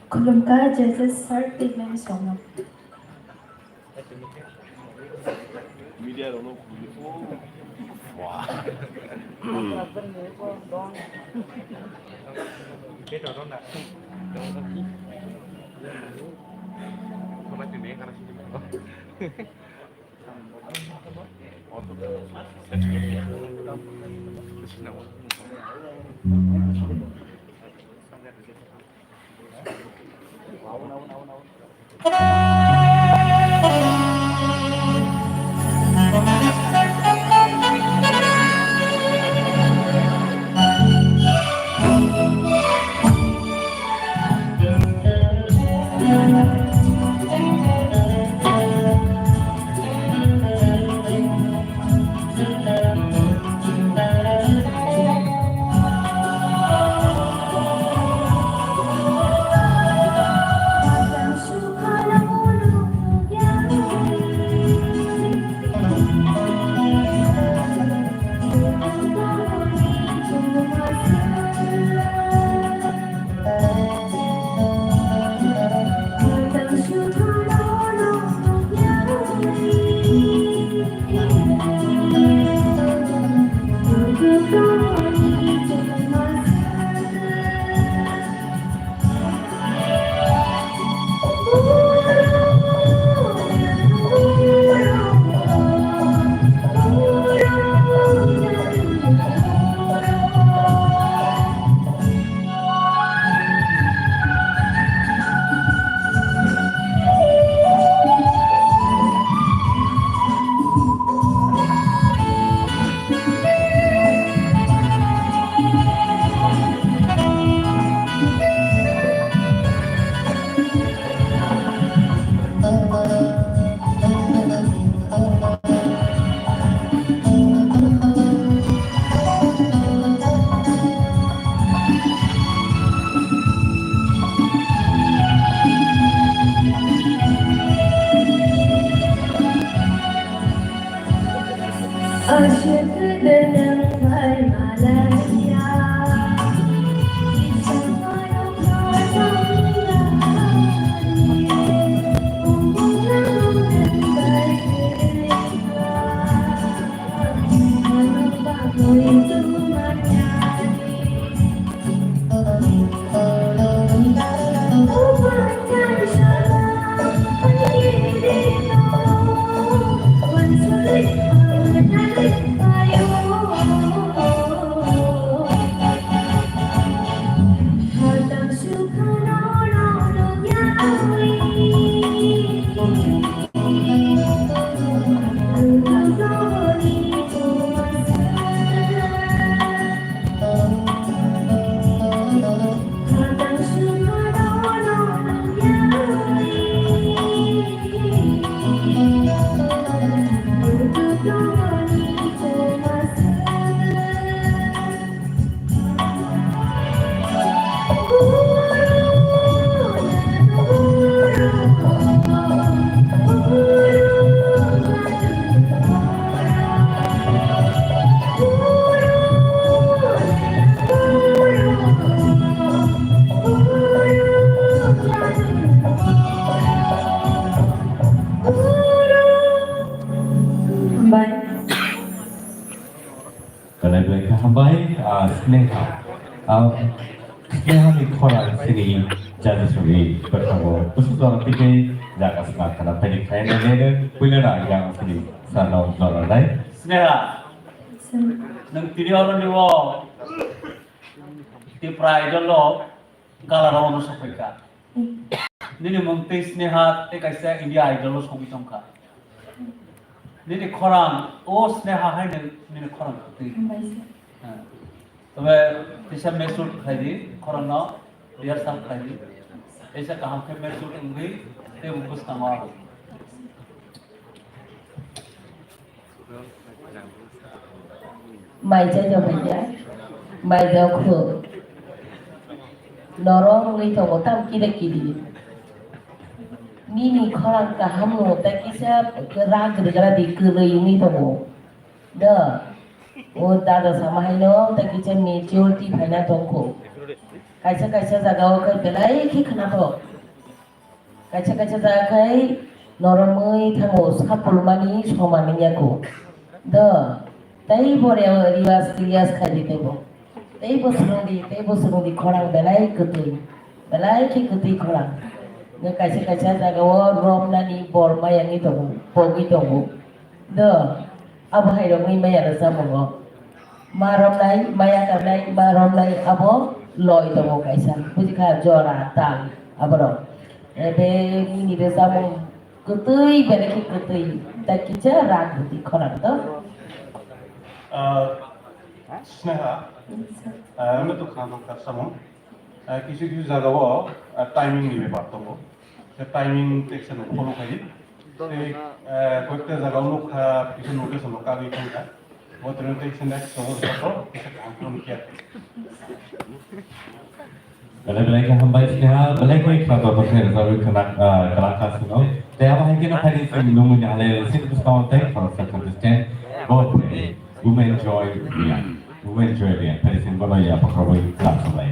Khulumkha, judges sir, tei ma'am songno. Media rokno khulumkha. Wah. Hambai, ah, Sneha. Ah, Sneha ni khorang sini jadi suri bertemu. Khusus dalam tiga jaga semak karena tadi kaya nene puilera yang sini sana jalan dai. Sneha, nang tini orang ni wo Tipra Idol lo gala rao no sopai ka. Nini mung tei Sneha tei kaisa India Idol o sogwi tongkha. Nini khorang, o Sneha hai nini khorang twi. Hambai sir. Ha. Tobe kisa make sure khlai di, khorang no rehearsal khlai di. Kaisa kaham khe make sure wngwi tei bo bwskango abo. Mai chaijak phaiya, mai jak khu. Norok wngwi tongo tam kiri kiri. Nini khorang kaham no tei kisa rak rwgra di kwrwi wngwi tongo. Da, o dada sama haino tei kisa maturity phaina tongkho. Kaisa kaisa jagao khe belai khe khwnathok. Kaisa kaisa jaga khai noromwi thango, sapulmani soman wngya kho. Do, tei bo re-, riyas, riyas khai di tei bo. Tei bo swrwng di, tei bo swrwng di, khorang belai kwtwi, belai khe kwtwi khorang. Nw kaisa kaisa jaga o romnani bol maya wngwi tongo, pogwi tongo. Do, abo hai romwi maya rwchapmung o. Ma romnai, maya karnai, ma romnai abo loi tongo kaisa. Buji kha jora, tal, aborok. Ebe nini rwchapmung kwtwi, belai khe kwtwi. Ta kisa rak bwtwi khorang to. Ah, Sneha, ah, ano to khna dong kar samung. Ah, kisu kisu jaga o, ah, timing ni bepar tongo. Te timing text no follow khai. Tei, eh, koyekta jaga o nukha, kisa notice no kagwi thangkha. Bo tini tei kisa next tongo joto, kisa kaham khe nukya. Belai belai khe hambai Sneha, belai khe khna joto khe rwchapwi khna, eh, khna kha sino. Tei abo hai kheno phai di chwng nungmani halai sini bwskango tei khoroksa contestant. Bo phai di, Women Joy Riyan. Women Joy Riyan. Phai di chwng bono ya pakhorwi khna samlai.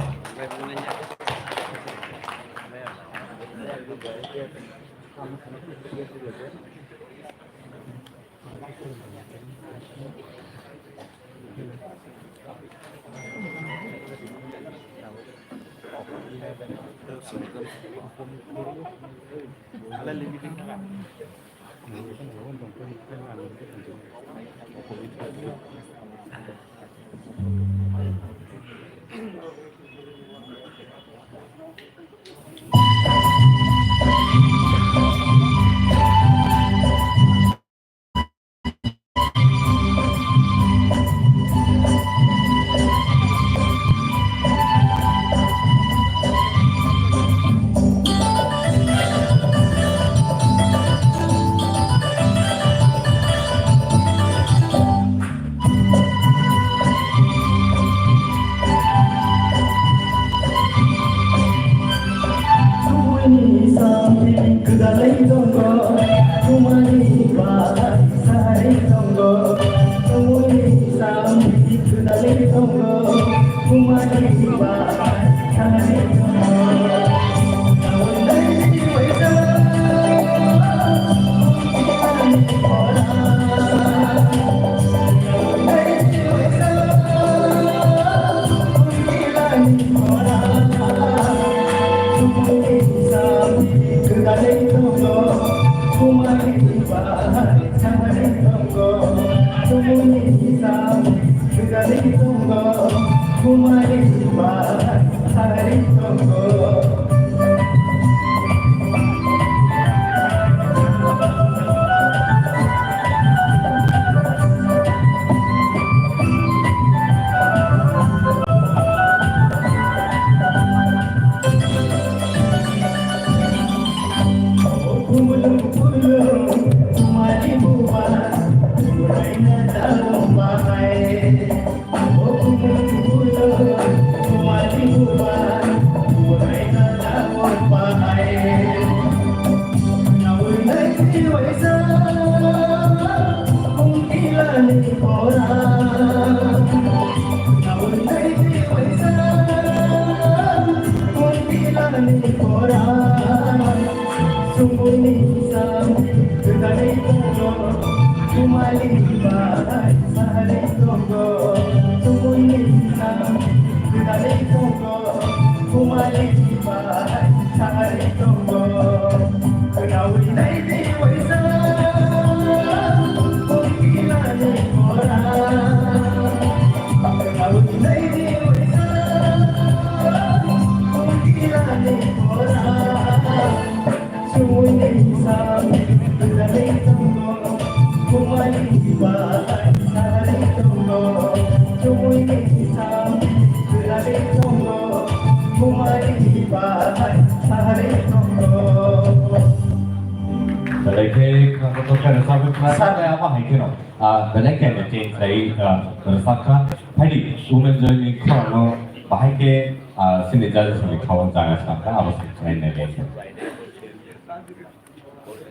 Belai khe khakchangma khe rwchapwi khna saknai abo hai kheno. Ah, belai khe meeting khlai, ah, rwchapkha. Phaidi, Women Joy ni khorang no bahai khe, ah, chini judges ni khorang jaga swnamkha, abo se khlai nai le.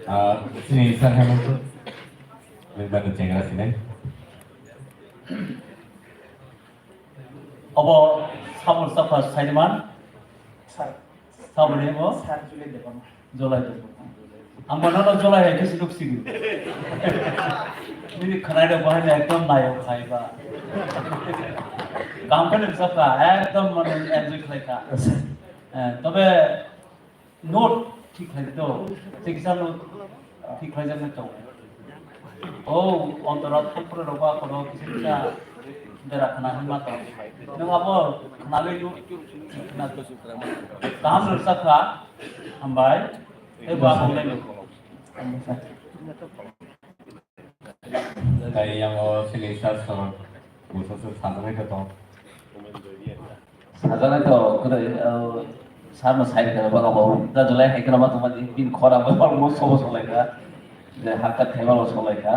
Ah, chini sir Hemant, nwng bano chengra sinai. Obo sabur sapha saiman. Sir. Sabur ni bo? Sir Julai Debbarma. Julai Debbarma. Ang bo nono Julai hai khe sinuk sigo. Nini khwnai rok bahai no ekdom nayok khai ba. Kaham khe nwng sakha, ekdom mane enjoy khlai kha. Yes, sir. Eh, tobe Note thik khlai do, chikisa note thik khlai jaknai tong. O, ontora thangphuru rok ba kono kisa kisa bera khna hwnma tong. Nwng abo khnalwi note thik khna do. Kaham rwchapkha, hambai. Tei bo abo nai nugo. Tai yang o sini sir sorok busa se sajanai khe tong. Sajanai to kwrwi, o, sir no sai khe ba abo da Julai hai khe ma tongma di bin khora bo mo sobo solai kha. Je hakka thema bo solai kha.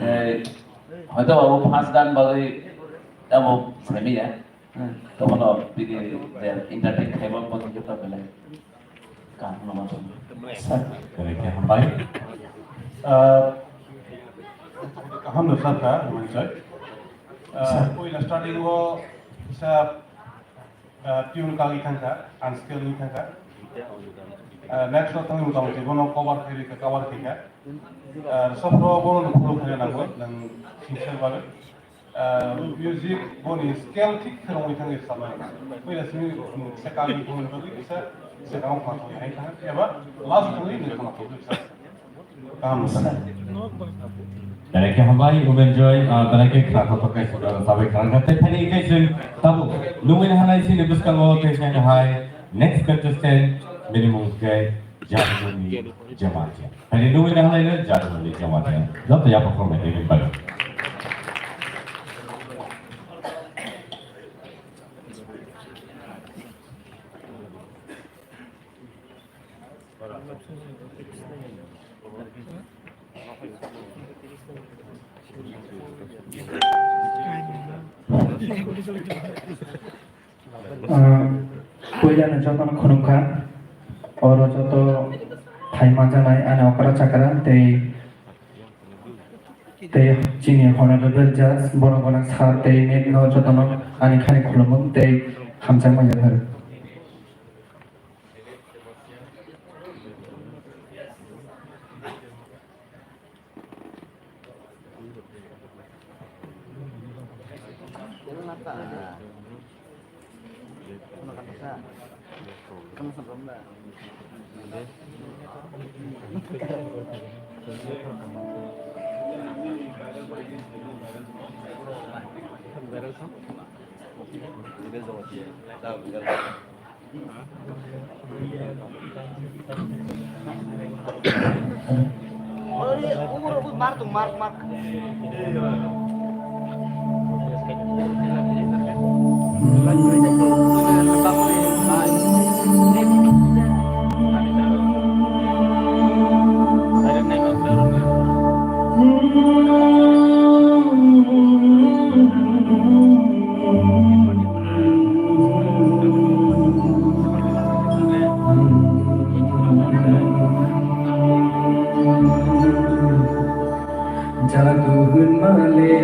Tei hoito abo first dan bagwi abo semi ya. Hmm, tomono bini je entertain khaima bo tongkhe to belai kaham no ma tong. Belai khe hambai. Ah, kaham no sakha, hambai sir. Ah, puila starting o kisa, ah, tune kagwi thangkha, unskilled wngwi thangkha. Ah, next o thangwi motamoti bono cover khairikha, cover khaikha. Ah, software bono phuru khaina nango, nang sincere bagwi. Ah, music boni scale thik khe rwngwi thangwi samai. Puila simi, um, second ni boni bagwi kisa second o khna thangwi hai thang eba last thangwi ni khna thangwi kisa. Kaham no sa. Belai khe hambai, Women Joy, ah, belai khe khna thok thok khe sura sabai khna kha. Tei thani khe chwng tabuk nungwi hanai sini bwskango khe chwng hai next contestant bini mung khe Jadumani Jamatia. Ani nungwi na halai no Jadumani Jamatia. Joto yapha khoroknai tei nung bai. Ah, puila no jotono khulumkha. Oro joto thai manjaknai ani okra chakra tei, tei chini honorable judge, borok gwnang sir tei ma'am no jotono ani khani khulumung tei hamjakma yaphar. Jadu hwnma le.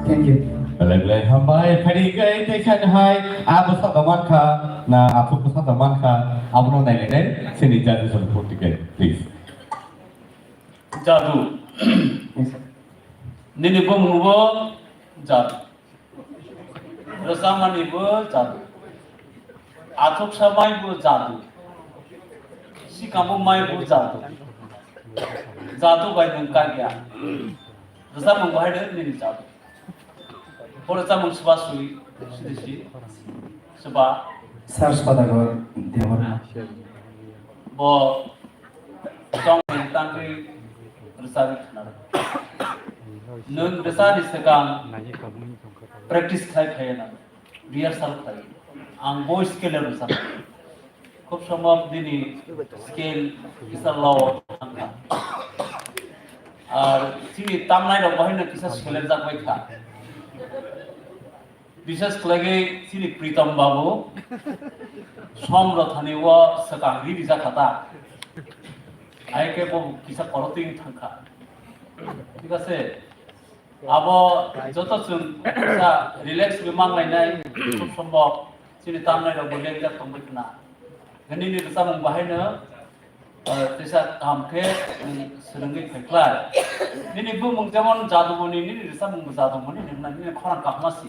Thank you. Belai belai hambai. Phaidi kai tei sani hai abo saka mankha na aphuk saka mankha, abono nai nai nai sini judges of food ticket, please. Jadu. Nini bumung bo jadu. Rwchapmani bo jadu. Athuksa mai bo jadu. Sikamo mai bo jadu. Jadu bai nwng kagya. Rwchapmung bo hai de nini jadu. Bo rwchapmung swba swi, sidi si, swba. Sir Sodagor Debbarma. Bo tongmani tangwi rwchapwi khna rw. Nwng rwchapni swkang practice khlai phaiya na, rehearsal khlai. Ang bo scale rwchap. Khub somok bini scale kisa low thangkha. Ar chini tamnai rok bahai no kisa selenjak bai kha. Bishes khlaiwi chini Pritam babu som rothani o swkang ri rijak kha ta. Hai khe bo kisa korotwi thangkha. Thik ase? Abo joto chwng kisa relax wi manglainai, khub somok chini tamnai rok bo lengjak tongbai khna. Nini rwchapmung bahaino, eh, teisa kaham khe, mm, swrwngwi phaikhlai. Nini bumung jemon Jadumoni, nini rwchapmung bo Jadumoni, nini, nini khorang kahma si.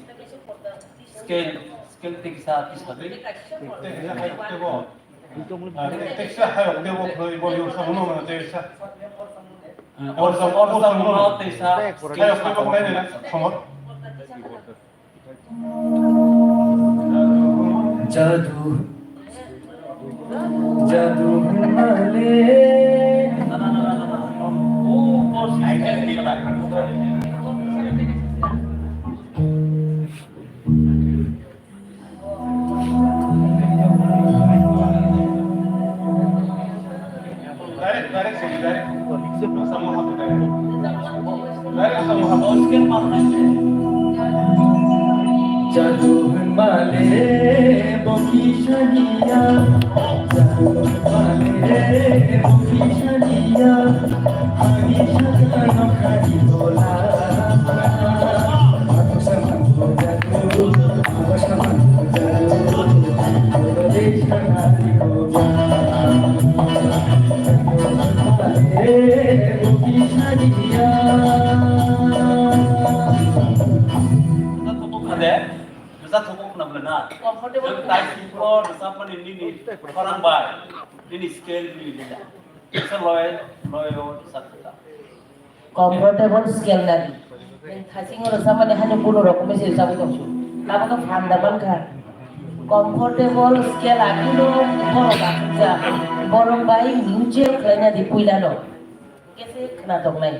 Scale, scale tei kisa tisagwi. Tei kisa hai tebo. Ah, tei, tei kisa hai tebo khlai bo yung sa uno na tei kisa. Eh, or sa, or sa uno tei sa. Hai tebo khlai na, somor. Jadu, jadu hwnmale. Direct, direct sini, direct. Sama hapa direct. Direct sama hapa. Jadu hwnmale bo kisa niya. Jadu hwnmale bo kisa niya. Ani sakha nokha di bola. Aku sama jadu, aku sama jadu. Bola de sana di bola. Rwchapthokgo khade, rwchapthokgo khna bwle na. Comfortable. Nwng tai singko rwchapmani nini khorang bai, nini scale nini lila. Kisa loi, loi o rwchapthokha. Comfortable scale nadi. Nwng thaisingo rwchapmani hani kuno rokomwi se rwchapwi tongsu. Tabukhe phan da mankha. Comfortable scale agino borok achukjak. Borok bai mutual khlaina di puilano. Kese khna tongnai.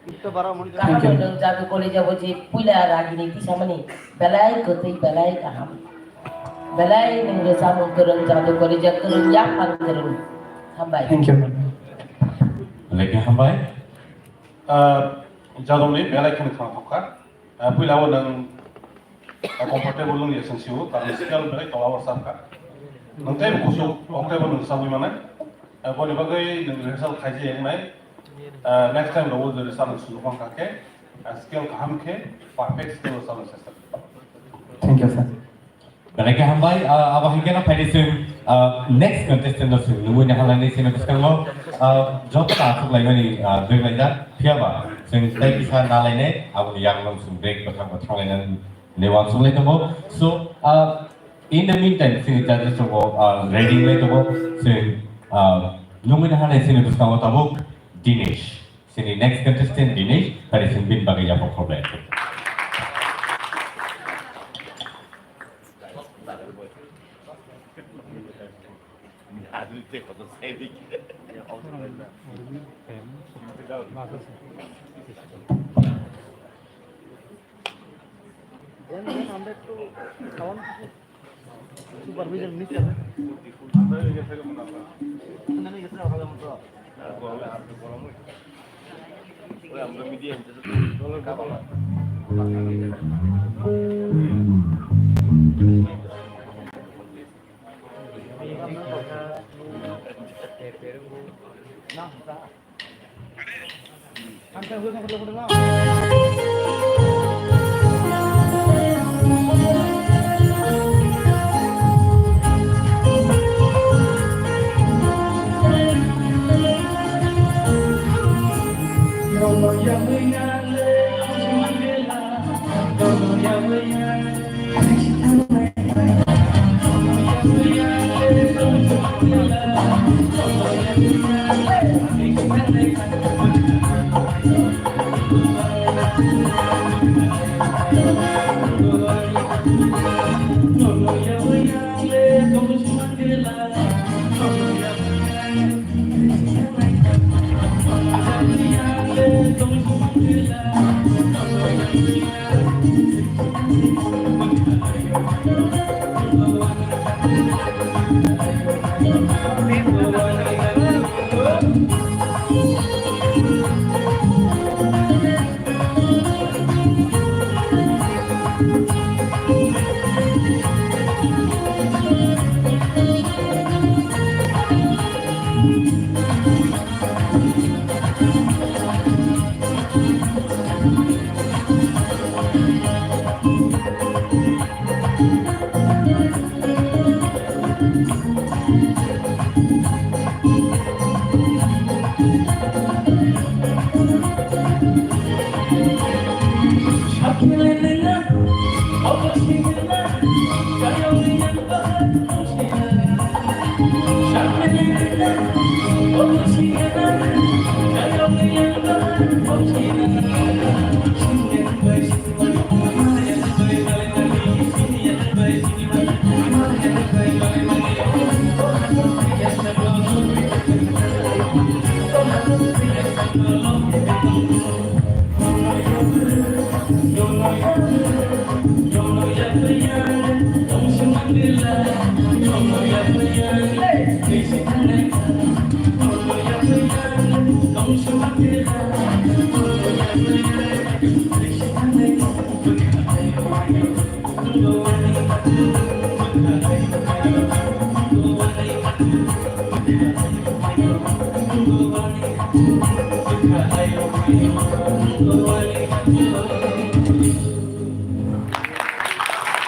Kaham. Nwng Jadu College-o je puila ragini tisamani belai kwtwi belai kaham. Belai nwng rwchapmung kwrwng, Jadu College-o kwrwng, yaphang kwrwng. Hambai. Thank you, madam. Belai khe hambai. Ah, Jaduni belai kheno khna thokha. Ah, puila o nwng, ah, comfortable wng ya chwng sio, karon scale belai tola o rwchapkha. Nwng tei bo kuchuk, comfortable nwng rwchapwi manai. Ah, boni bagwi nwng rehearsal khaijak wngnai. Ah, next time rogo jodi chwng sunu bangkha khe, ah, scale kaham khe, perfect scale o chwng chesta. Thank you, sir. Belai khe hambai, ah, abo hai kheno phaidi chwng, ah, next contestant no chwng nungwi naharlainai chini bwskango, ah, joto ta aswk laimani, ah, dwk laijak, phiyaba chwng tei kisa nalainai, aboni yakno chwng break bwthang bwthang lainani uansuk lai tongo. So, ah, in the meantime, chini judges rokbo, ah, ready wngwi tongo, chwng, ah, nungwi naharnai chini bwskango tabuk Dinesh. Chini next contestant Dinesh, phaidi chwng bini bagwi yaphang khoroknai. Supervision miss আছে।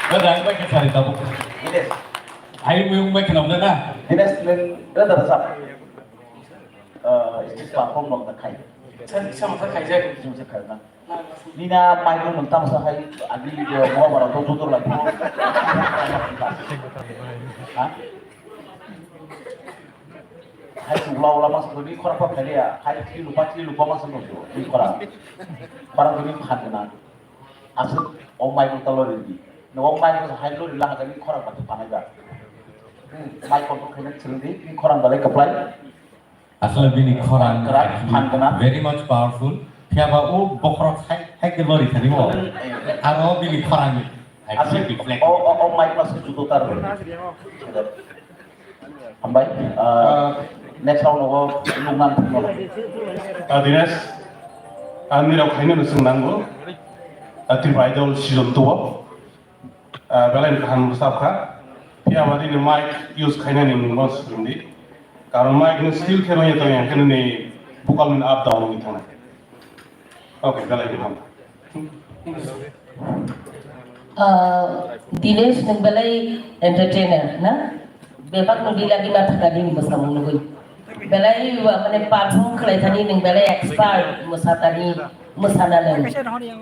Rada, bai khe sari tabuk. Yes. Ai, mui, mui, khe namda na? Yes, neng, rada, rada. ah, stage perform rok da khai. Sir, kisa masa khaijak. Kisa masa khaijak. Nina mic no nung tamsa hai, agi, eh, Mohabharata to judo lai. Ha? Hai chukla ula masa to ni khorang pa phailia, hai thili lupa thili lupa masa to ni khorang. Khorang to ni phan kena. Aswk o mic no ta lori di. No o mic no hai lori la ha ni khorang pa to phanai ba. Hmm, mic control khaina chwng di, ni khorang balai kaplai. Asle bini khorang Khorang, actually phan gwnang. Very much powerful. Phiya ba o bokhorok hai, hai khe lori thani mo. Eh. Aro bini khorang actually Asle reflect. O, o, o mic masa judo tar. Hambai, ah, next round o nuknang thangno. Ah, Dinesh, ang nirok khaina no swngnango. Ah, Tripura Idol season two o. Ah, belai kaham bwsap kha. Phiya ba nini mic use khainani mungbo swrwngdi. Karon mic no still khe manya tongya, hwnkhe nini vocal ni up down wngwi thangnai. Okay, belai kaham. Ah, Dinesh, nwng belai entertainer na? Bebak no dila dima thaka dini bwsamung nugwi. Belai, wa, mane, perform khlai thani nwng belai expert mwsatani, mwsana nwng.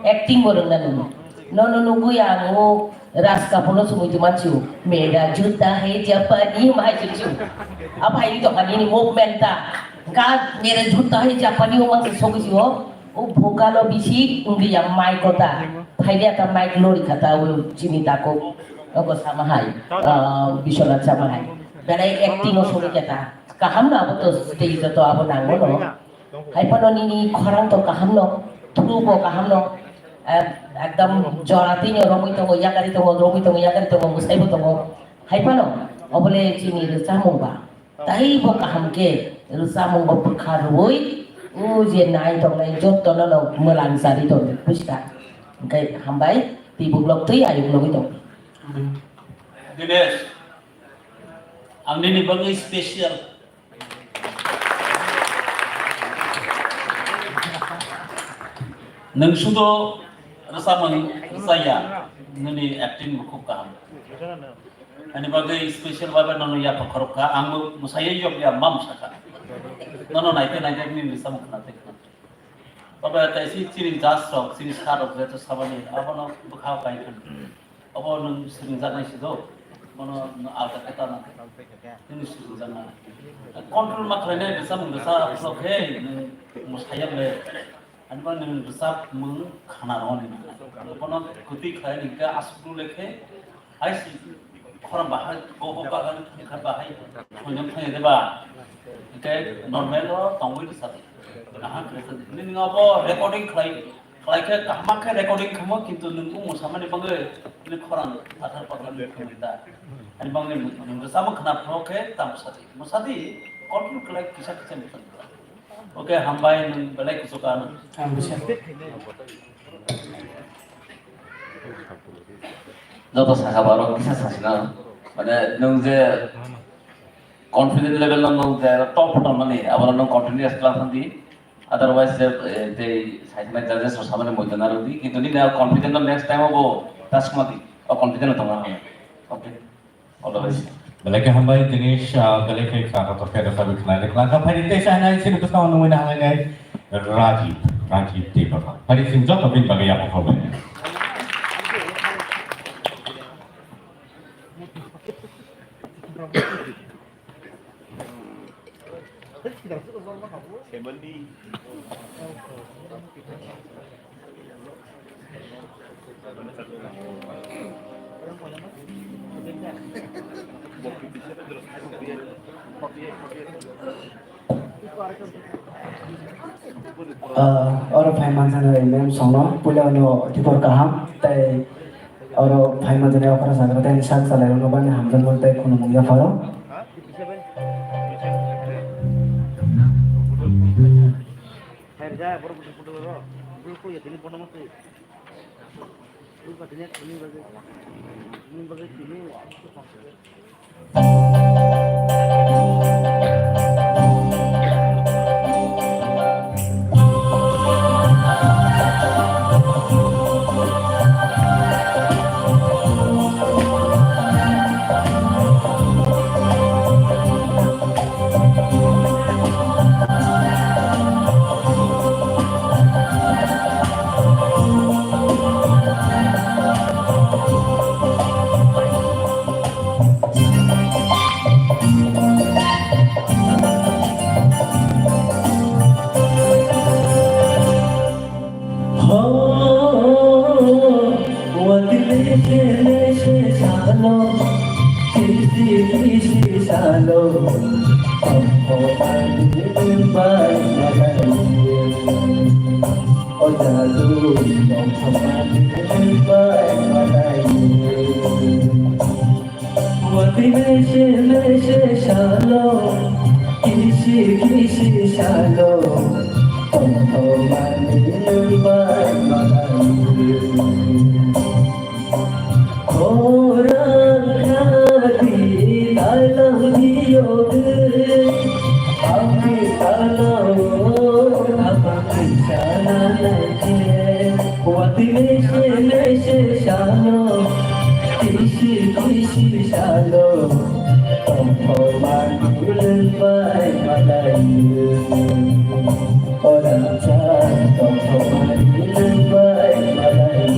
Acting bo rwngna nwng. Nono nugwi ang o Raj Kapoor no sumui tongma chu. Mera juta hai Japani ma hai chu. Aphai ni tongkha nini movement ta. Ga mera juta hai Japani o mang se sogwi si o. O vocal o bisi wngya mic o ta. Phailia ta mic lori kha ta o chini tako. Ogo sama hai. Ah, Biswanath sama hai. Belai acting o sogwi kha ta. Kaham no abo to stage o to abo nango no. Hai phano nini khorang to kaham no, through bo kaham no, eh, ekdom jora twi no romwi tongo, yakari tongo, romwi tongo, yakari tongo, mwsai bo tongo. Hai phano, obole chini rwchapmung ba. Tai bo kaham khe rwchapmung bo bwkha rwui, o je nai tongnai jotto no no mwlang sari tong buji kha. Hwnkhe hambai, twi buklok twi ayuk logwi tong. Dinesh, ang nini bagwi special. Nwng sudo rwchapmung rwchaya, nini acting bo khub kaham. Ani bagwi special bai bai nono yapha khorok kha, ang bo mwsaiwi yokya ma mwsa kha. Nono naite naite nini rwchapmung khna tei khna. Tobe kaisi chini judge rok, chini sir rok jeto sabani, abono bwkha kai khan. Abo nwng swrwngjaknai se do, bono nwng alka khe ta nang khe. Nwng swrwngjaknai. Control ma khlainai rwchapmung rwchap rok khe nwng mwsai ya le. Ani ba nwng rwchapmung khana rw ni. Bono kwtwi khlai ni khe aswk le khe. Hai si khorang bahai, kok kok bagan thangkha bahai, thangya thangya de ba. Hingke normal o tongwi rwsa di. Aha, nini abo recording khlai, khlai khe kaham khe recording khamo, kintu nung o mwsamani bagwi nini khorang pathar pathar ni khumui da. Ani bagwi nung rwsamo khna phano khe ta mwsa di. Mwsa di, control khlai kisa kisa mwsa di. Okay, hambai, nwng belai kuchuka ano. Ang bisa. Joto saka borok kisa sasina, mane, nwng je confident level no nwng je top tongmani, abono nwng continuous class di, otherwise je, eh, tei saithana judges rok samani moito narwk di, kintu nini confident no next time o bo ta swkma di, o confident no tongna hwnwi. Okay. All the best. Belai khe hambai, Dinesh, ah, belai khe kha kotor khe rwchapwi khwnai rwkha. Kha phai tei sa nai, sini bwskango nungwi na hamlainai Rajiv, Rajiv Debbarma. Phai sini joto bini bagwi yapha khorbai. Ah, oro phai manjak nai ma'am songno, puila no tibor kaham, tei oro phai manjak nai okra sakra tei sak salai rok no bani hamjakmani tei khulumung yapharo. Watwi mese mese salo, kisi kisi salo, tongthokmani nwng bai malai. Khorang khadi dalam diyo de, api tanao, api sana nai. Watwi mese mese salo, kisi kisi salo, tongthokmani nwng bai malai. O rangchak tongthokmani nwng bai malai.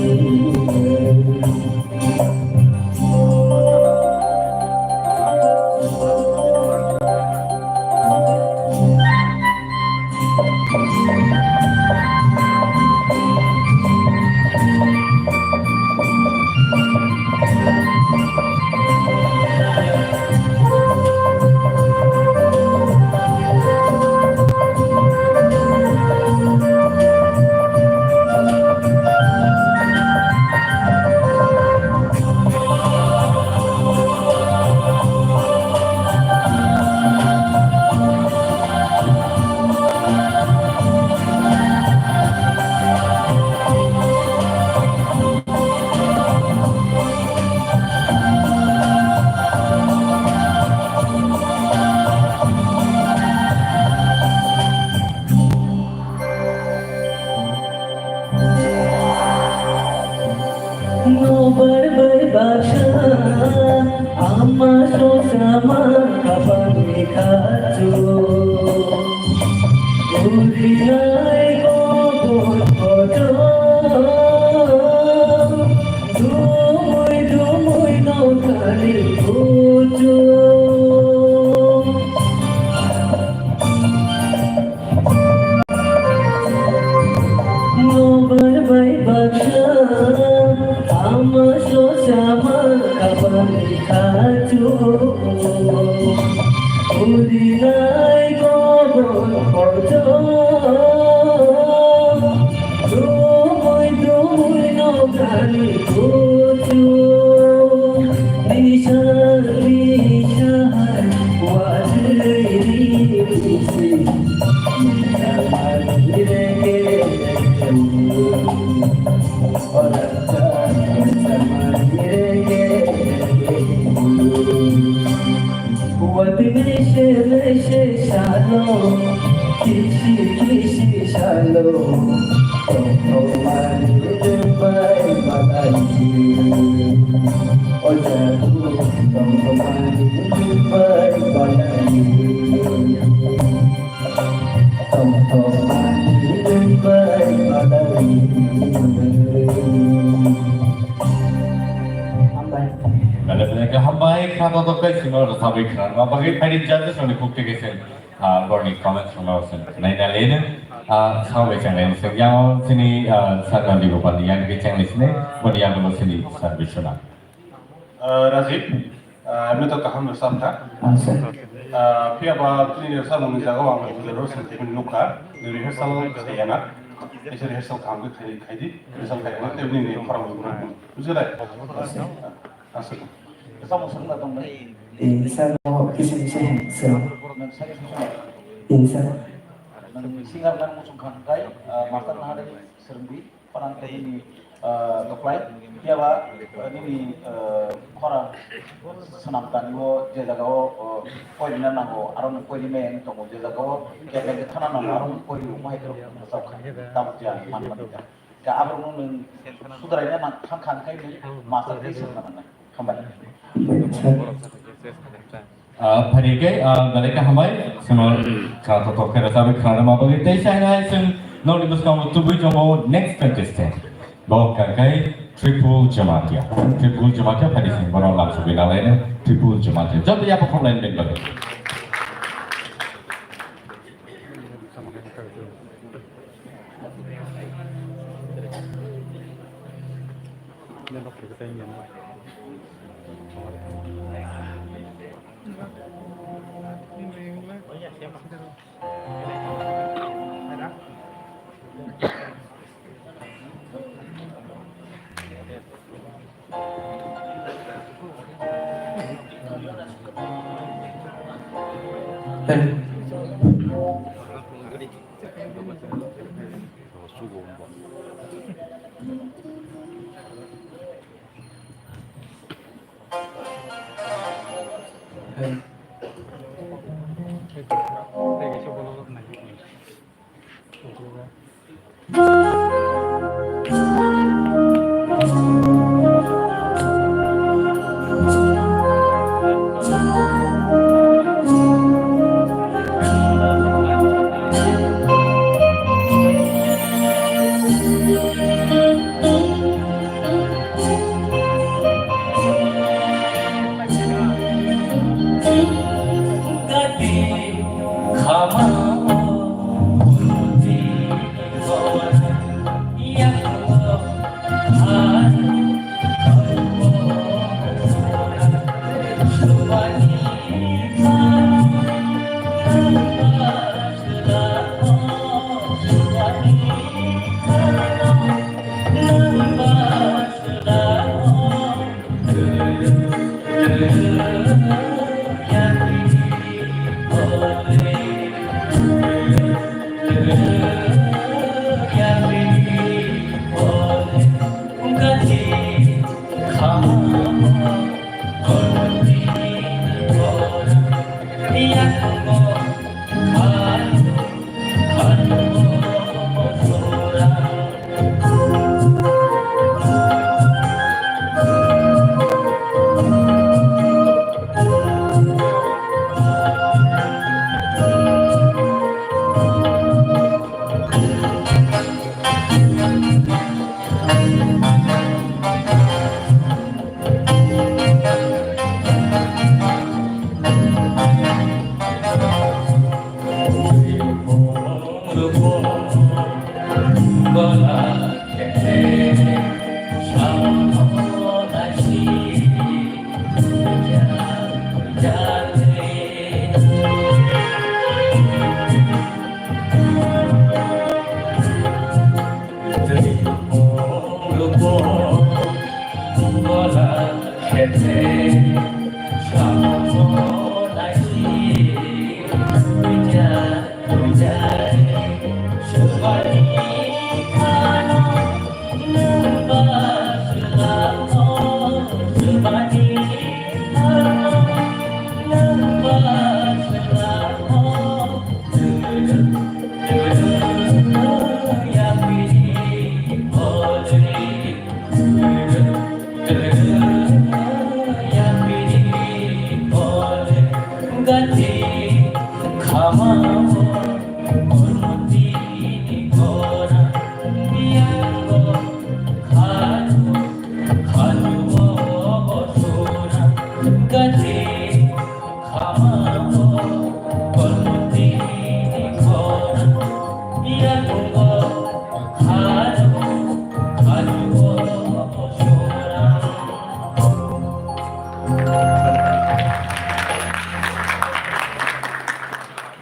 Nobar bai baksa, ama sosa ma kapang ni khachu. Uri nai ko bot koto, dumui dumui no kani kuchu. Nobar bai baksa, ama sosa ma kapang ni khachu. Uri nai ko bot koto, dumui dumui no kani kuchu. Nini sari sahar wajri si. Watwi mese mese salo, kisi kisi salo, tongthokmani nwng bai malai. O jabu, tongthokmani nwng bai malai. Tongthokmani nwng bai malai. Hambai. Belai belai khe hambai, kha to to kai sino rwchapwi khna. Ma bagwi phaidi judges rokni kuk teke se, ah, borni comments rokno se nai na leno, ah, sabai chang leno se. Yang sini, ah, Sarnandi Gopal ni yang ke chang leno sini, boni yang mo sini service na. Ah, Rajib, ah, emni to kaham rwchapkha. Ah, sir. Ah, phiya ba chini rwchapmungni jagao ang bujaro sini tebini nukha. Nini rehearsal khayana. Ese rehearsal kaham khe khai, khai di. Rehearsal khayana, tebini ni khorang ni guru. Bujilai? Ah, sir. Ah, sir. Rwchapmung swrwngna tongmani? Eh, sir, no, kisa kisa, sir. Nang sari sung sung. Eh, sir. Nang singer nang muchung kha hwnkhe, ah, master nahari swrwngdi. Khorang tei nini, ah, kwplai. Phiya ba, ah, nini, ah, khorang swnam tanio je jagao, ah, poirina nango, aro nwng poiri maya wng tongo, je jagao kebeng khe thana nango, aro nwng poiri omo hai khe rwchapkha. Tabuk je ang man mani kha. Khe aborokno nwng sudraina nang thang kha, hwnkhe nwng master tei swrwngna nangnai. Hambai. Ah, phaidi khe, ah, belai khe hambai, chwngno kha to to khe rwchapwi khna rwma bagwi. Tei sai nai chwng nokni bwskango tubui tongo next contestant. Bo wngkha khe Tripul Jamatia. Tripul Jamatia phaidi chwng bono lamsogwi nalaino Tripul Jamatia. Joto yapha khorlaini bagwi.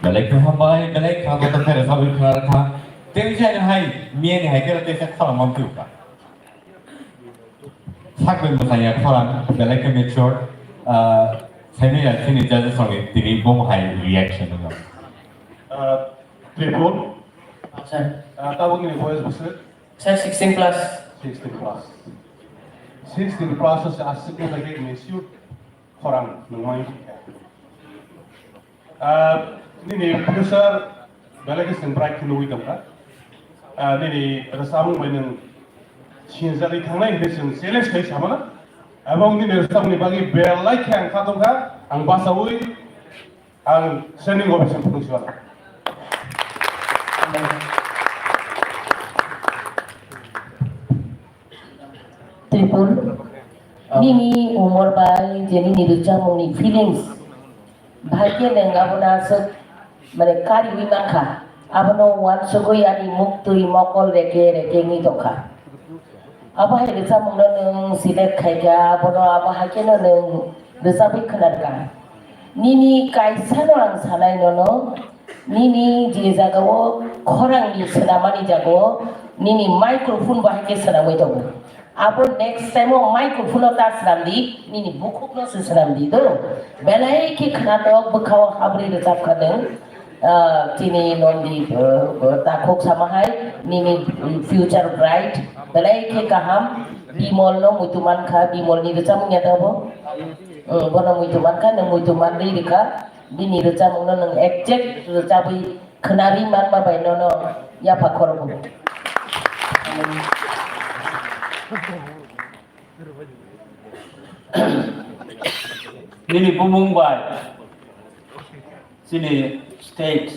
Belai khe hambai, belai kha, bo to khe rwchapwi khna rwkha. Tei jani hai, miyani hai khe tei khe khorang mang phiu kha. Sakni mwsanya khorang, belai khe mature. Ah, saimanya chini judges rokni tini bo hai reaction wngkha. Ah, Tripur. Sir. Ah, tabukni boyes bwswk? Sir, sixteen plus. Sixteen plus. Sixteen plus se aswk wngkha khe mature khorang nungmani. Ah, nini future belai khe chwng bright khe nugwi tongkha. Ah, nini rwchapmung bai nwng sinjagwi thangnai hinwi chwng challenge khai samano. Ebong nini rwchapmungni bagwi belai khe ang kha tongkha, ang bachaui ang training officer phunuk siya. Tripur, nini umor bai je nini rwchapmungni feelings, bahai khe nwng abono aswk, mane, kariui mankha, abono uansugui ani muktwi mokol reke reke wngwi tongkha. Abo hai rwchapmungno nwng select khaikha, abono abo hai kheno nwng rwchapwi khwnarwkha. Nini kaisano ang sanai nono, nini je jagao khorangni swnamani jagao nini microphone bo hai khe swnamwi tongo. Abo next time o mai kuphurno ta swnamdi, nini bukhukno se swnamdi do. Belai khe khwnatok bwkhao habri rwchapkha nwng. Ah, chini nondi, ah, ah, takhuk sama hai, nini future bright, belai khe kaham. Bimol no muitu mankha, Bimol ni rwchapmung ya da bo? Hmm, bono muitu mankha, nwng muitu manri rikha, bini rwchapmung no nwng exact rwchapwi khwnarwi manma bai nono yapha khorogo. Nini bumung bai chini state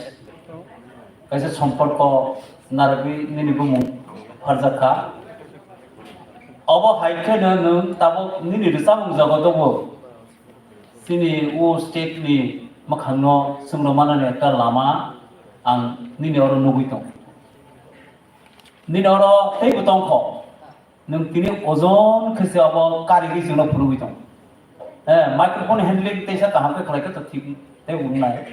kaisa somporko narwgwi nini bumung pharjakha. Obo hai kheno nwng tabuk nini rwchapmung jago tongo. Chini o state ni mwkhangno chwngno manani ekta lama ang nini oro nugwi tongo. Nini oro teibo tongkho. Nwng tini ojon khe se abo karigwi chwngno phunugwi tongo. Eh, microphone handling teisa kaham khe khlai khe to thik tei wngnai.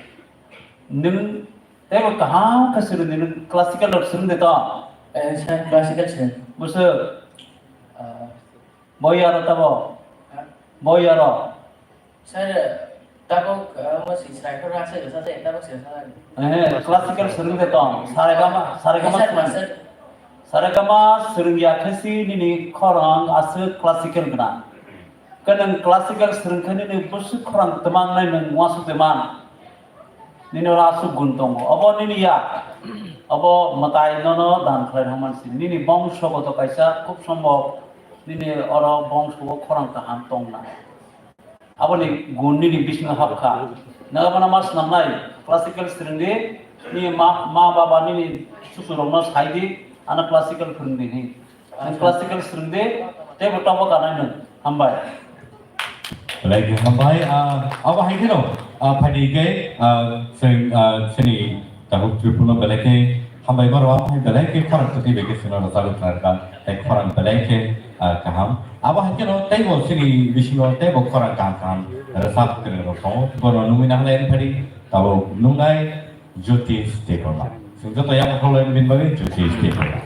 Nwng teibo kaham khe swrwngdi, nwng classical rok swrwngde to? Eh, sir, classical sir. Buso? Ah. Boy aro tabo? Ha? Boy aro? Sir, tabuk, ah, mo si sraikho rasa jasa de, tabuk si rasa lagi. Eh, classical swrwngde tong. Saregama, saregama Sir, swrwng. Master. Saregama swrwngya khe si nini khorang aswk classical gwnang. Khe nwng classical swrwng khe nini bwswk khorang twmang nai nwng uansuk de man. Nini oro aswk gun tongo. Obo nini ya. Obo mwtai nono dan khlai rwmani si. Nini bongso goto kaisa khub sombhob nini oro bongso o khorang kaham tong na. Aboni gun nini bisingo hapkha. Nang abono ma swnamnai, classical swrwngdi, nini ma, ma baba nini susurokno saidi, ano classical phwrwngdi hinwi. Ang classical swrwngdi, teibo tobo kanai nwng. Hambai. Belai khe hambai, ah, abo hai kheno, ah, phaidi khe, ah, chwng, ah, chini tabuk Tripura no belai khe hambai maro, abo hai belai khe khorang kwtwi bai khe chwngno rwchapwi khna rwkha, tei khorang belai khe, ah, kaham. Abo hai kheno teibo chini bisingo teibo khorang kaham kaham rwchap kwrwng rok tongo. Bono nungwi nahlai phaidi tabuk nungnai Jyotish Debbarma. Chwng joto yaphang khaulai bini bagwi Jyotish Debbarma.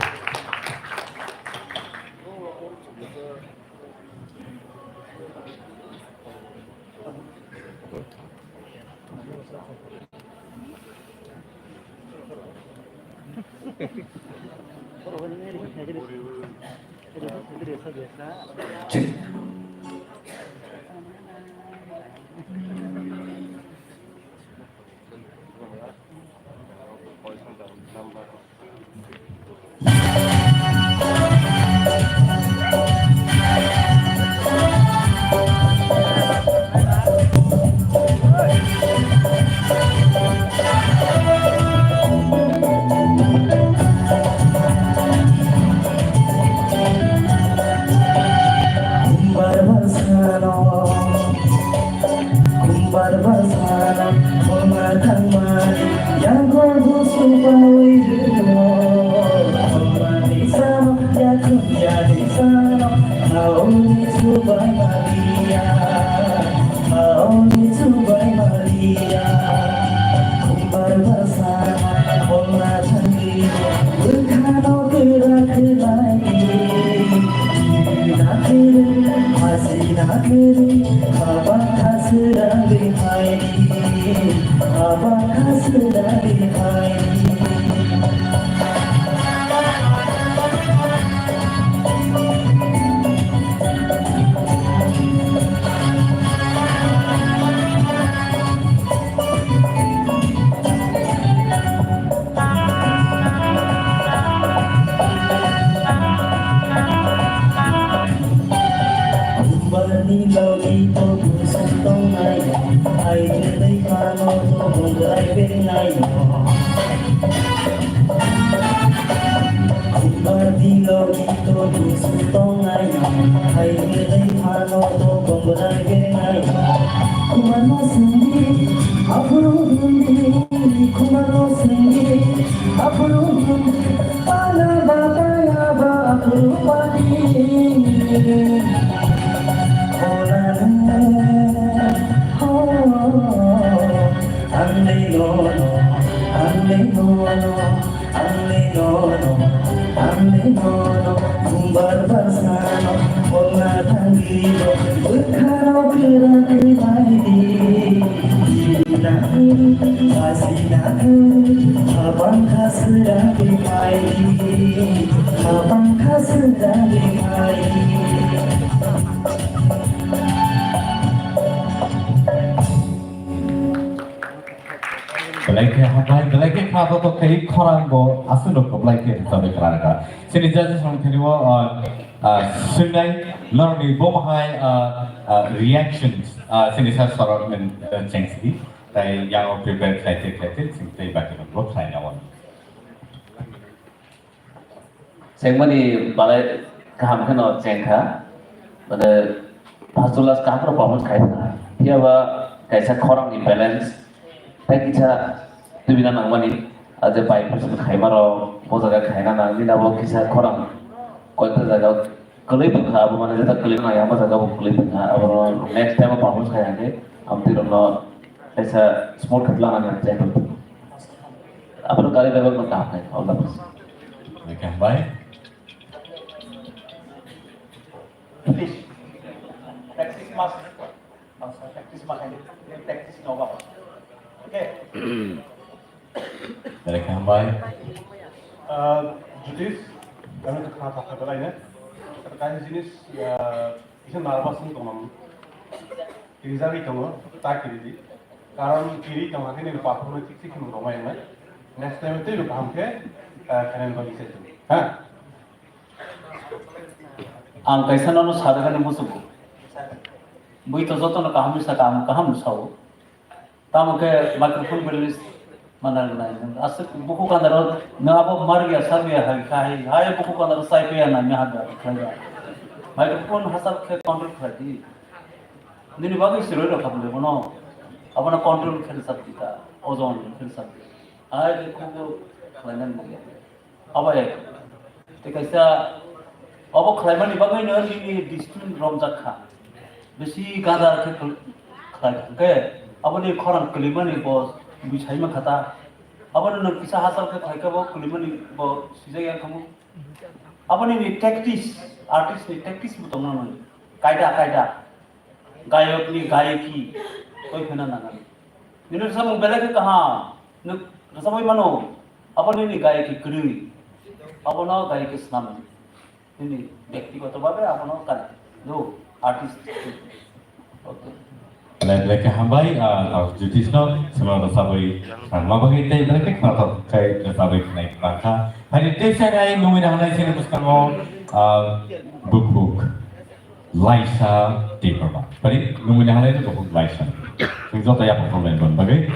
Kumbar bwsano khulna thangmani yago busu bawi rwno. Khulmani sano yakhung yani sano haoni chubai maliya, haoni chubai maliya. Kumbar bwsano khulna thangmani bwkhano kwrak khlaidi. Chini na kwrwi, hasi na kwrwi, haba khaswrangwi phaidi, haba khaswrangwi phaidi. Kumbarni logi to busuk tongnai, hai belai phano to bongrai bengnai. Kumbarni logi to busuk tongnai, hai belai phano to bongrai bengnai. Kumano sengdi, aphuru hundi, kumano sengdi, aphuru hundi, pana ba, pana ba, aphuru pani. Hona ne, ho, ang le no no, ang le no no. Ang le no no, ang le no no, kumbar bwsano Belai khe hambai, belai khe kha to to khe khorang bo aswk rok belai khe rwchapwi khlai kha. Chini judges rok thani o, ah, ah, swinai norni bo mahai, ah, ah, reactions, ah, chini sir sorok men, ah, chengsi tai yang o prepare khlai te khlai te chini tai baki rok bo khlai na o. Chengmani balai kaham kheno chengkha, mane first to last kaham rok performance khaikha. Phiya ba kaisa khorang ni balance, tei kisa tubina nangmani, aje bai person khaima rok bo jaga khaina nang, nini abo kisa khorang koita jaga kwlwi tongkha, abo mane jeta kwlwi nang ya, abo jaga bo kwlwi tongkha, abo next time performance khai hake, amtwi rokno kaisa small khe plan ani try khlai. Abro kari driver no kaham khai, all the best. Oke, bye. Please, practice mas, mas practice mas khai, practice no ba. Oke. Oke, bye. Ah, Jyotish, kami tu khana thakha belai ne. Kami jenis, ah, kisa nervous wng tongmani. Kirijagwi tongo, ta kiridi. Karon kiri tongkha khe nini performance thik thik kheno romai wngnai. Next time teibo kaham khe, eh, khainani bagwi se tong. Ha? Ang kaisa nono sadagani musugo. Bui to jotono kaham ni saka ang kaham ni sao. Tamo khe microphone balance mana nai. Aswk buku kandaro na abo marya sarya hai khai hai buku kandaro sai pe na nya ha da khai da. Microphone hasap khe control khai di. Nini bagwi siroi rok khamle bono. Abono control khe sab di ta. Ojon khe sab di. Ai de khubu khlainan nangya. Abo ek. Tei kaisa obo khlaimani bagwino nini discipline romjak kha. Bisi gadar khe khl-, khlai kha. Hwnkhe aboni khorang kwlwimani bo bui sai mankha ta. Abono nwng kisa hachal khe khlai khe bo kwlwimani bo sijak ya khamu. Aboni ni tactics, artist ni tactics bo tongna nang. Kaida, kaida. Gayok ni gayiki koi phena nangnai. Nini samung belai khe kaham. Nwng rwchapwi mano. Abo nini gayiki kwrwi. Abono gayiki swnam. Nini byaktigoto bhabe abono kari. No, artist. Okay. Belai belai khe hambai, ah, Jyotish no, swnam rwchapwi, ah, ma bagwi tei belai khe khnathok khai rwchapwi khnai bangkha. Haini tei sai nai nungwi nang nai sini bwskango, ah, bukhuk. Laisa Debbarma. Bari, nungwi nahalai no bukhuk Laisa. Chwng joto yapha khamlai bon bagwi.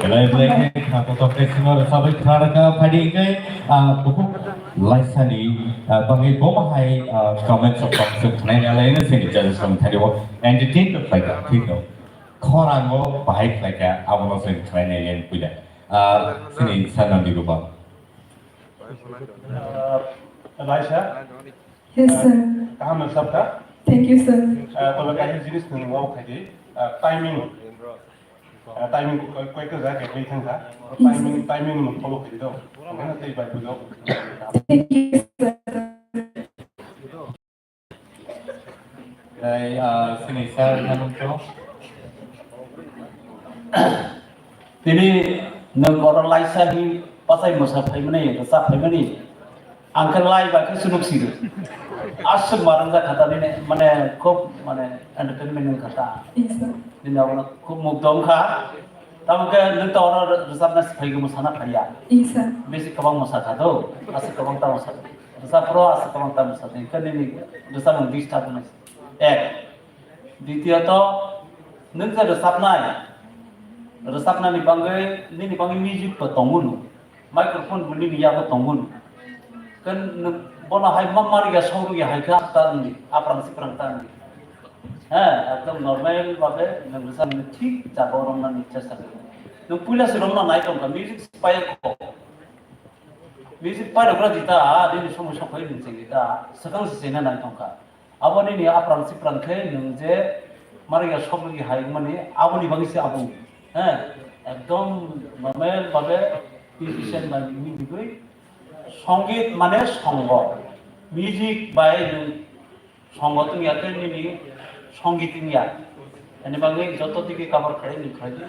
Belai belai khe kha kotor tei swngo rwchapwi khna rwkha phaidi hwnkhe, ah, bukhuk laisani, ah, bagwi bo bahai, ah, comment section se khnaina laino chini judges rok thani bo entertain khlaikha, thik no. Khorango bahai khlaikha, abono chwng khnaina laino puila. Ah, chini Sanandi Gopal. Ah, Laisa? Yes, sir. Kaham no sabta? Thank you, sir. Ah, tobe kaisa jinis nwng wao khaidi, ah, timing. Ah, timing koi, koi ka jaga khe thang kha. Yes, sir. Timing, timing no follow khaidi do. Okhana tei bai bujo. Thank you, sir. Tei, ah, sini sir, nang to. Tini nwng oro laisa hi pachai mosa phaimani, rwchap phaimani. Ang khe lai bai khe sunuk siro. Aswk marang jak kha ta nini, mane, khub, mane, entertainment wng kha ta. Yes, sir. Nini abono khub mugdha wng kha. Tamo khe nwng to oro rwchapna se phai khe mosa na phai ya. Yes, sir. Bisi kwbang mosa kha do, aswk kwbang ta mosa. Rwchap phro aswk kwbang ta mosa. Khe nini rwchapmung disturb wngwi. Ek. Ditiyot, nwng je rwchapnai, rwchapnani bagwi, nini bagwi music bo tongo no, microphone bo nini yago tongo no. Khe nwng bono hai ma mariya sorwi hai khe ta wngdi, aprang siprang ta wngdi. He, ekdom normal babe nwng rwchapnani thik jaga o romnani chesta khlai. Nwng puila se romna nai tongkha, music se pai kho. Music pai rwkra di ta, nini somoi sokhoi nwng chengdi ta, swkang se chengna nai tongkha. Abo nini aprang siprang khe nwng je mariya sokni hai mani aboni bagwi se abo. He, ekdom normal babe musician bai nini bigwi songit mane songo. Music bai nwng songo tungya khe nini songit wngya. Ani bagwi joto digi cover khlai ni khlai di.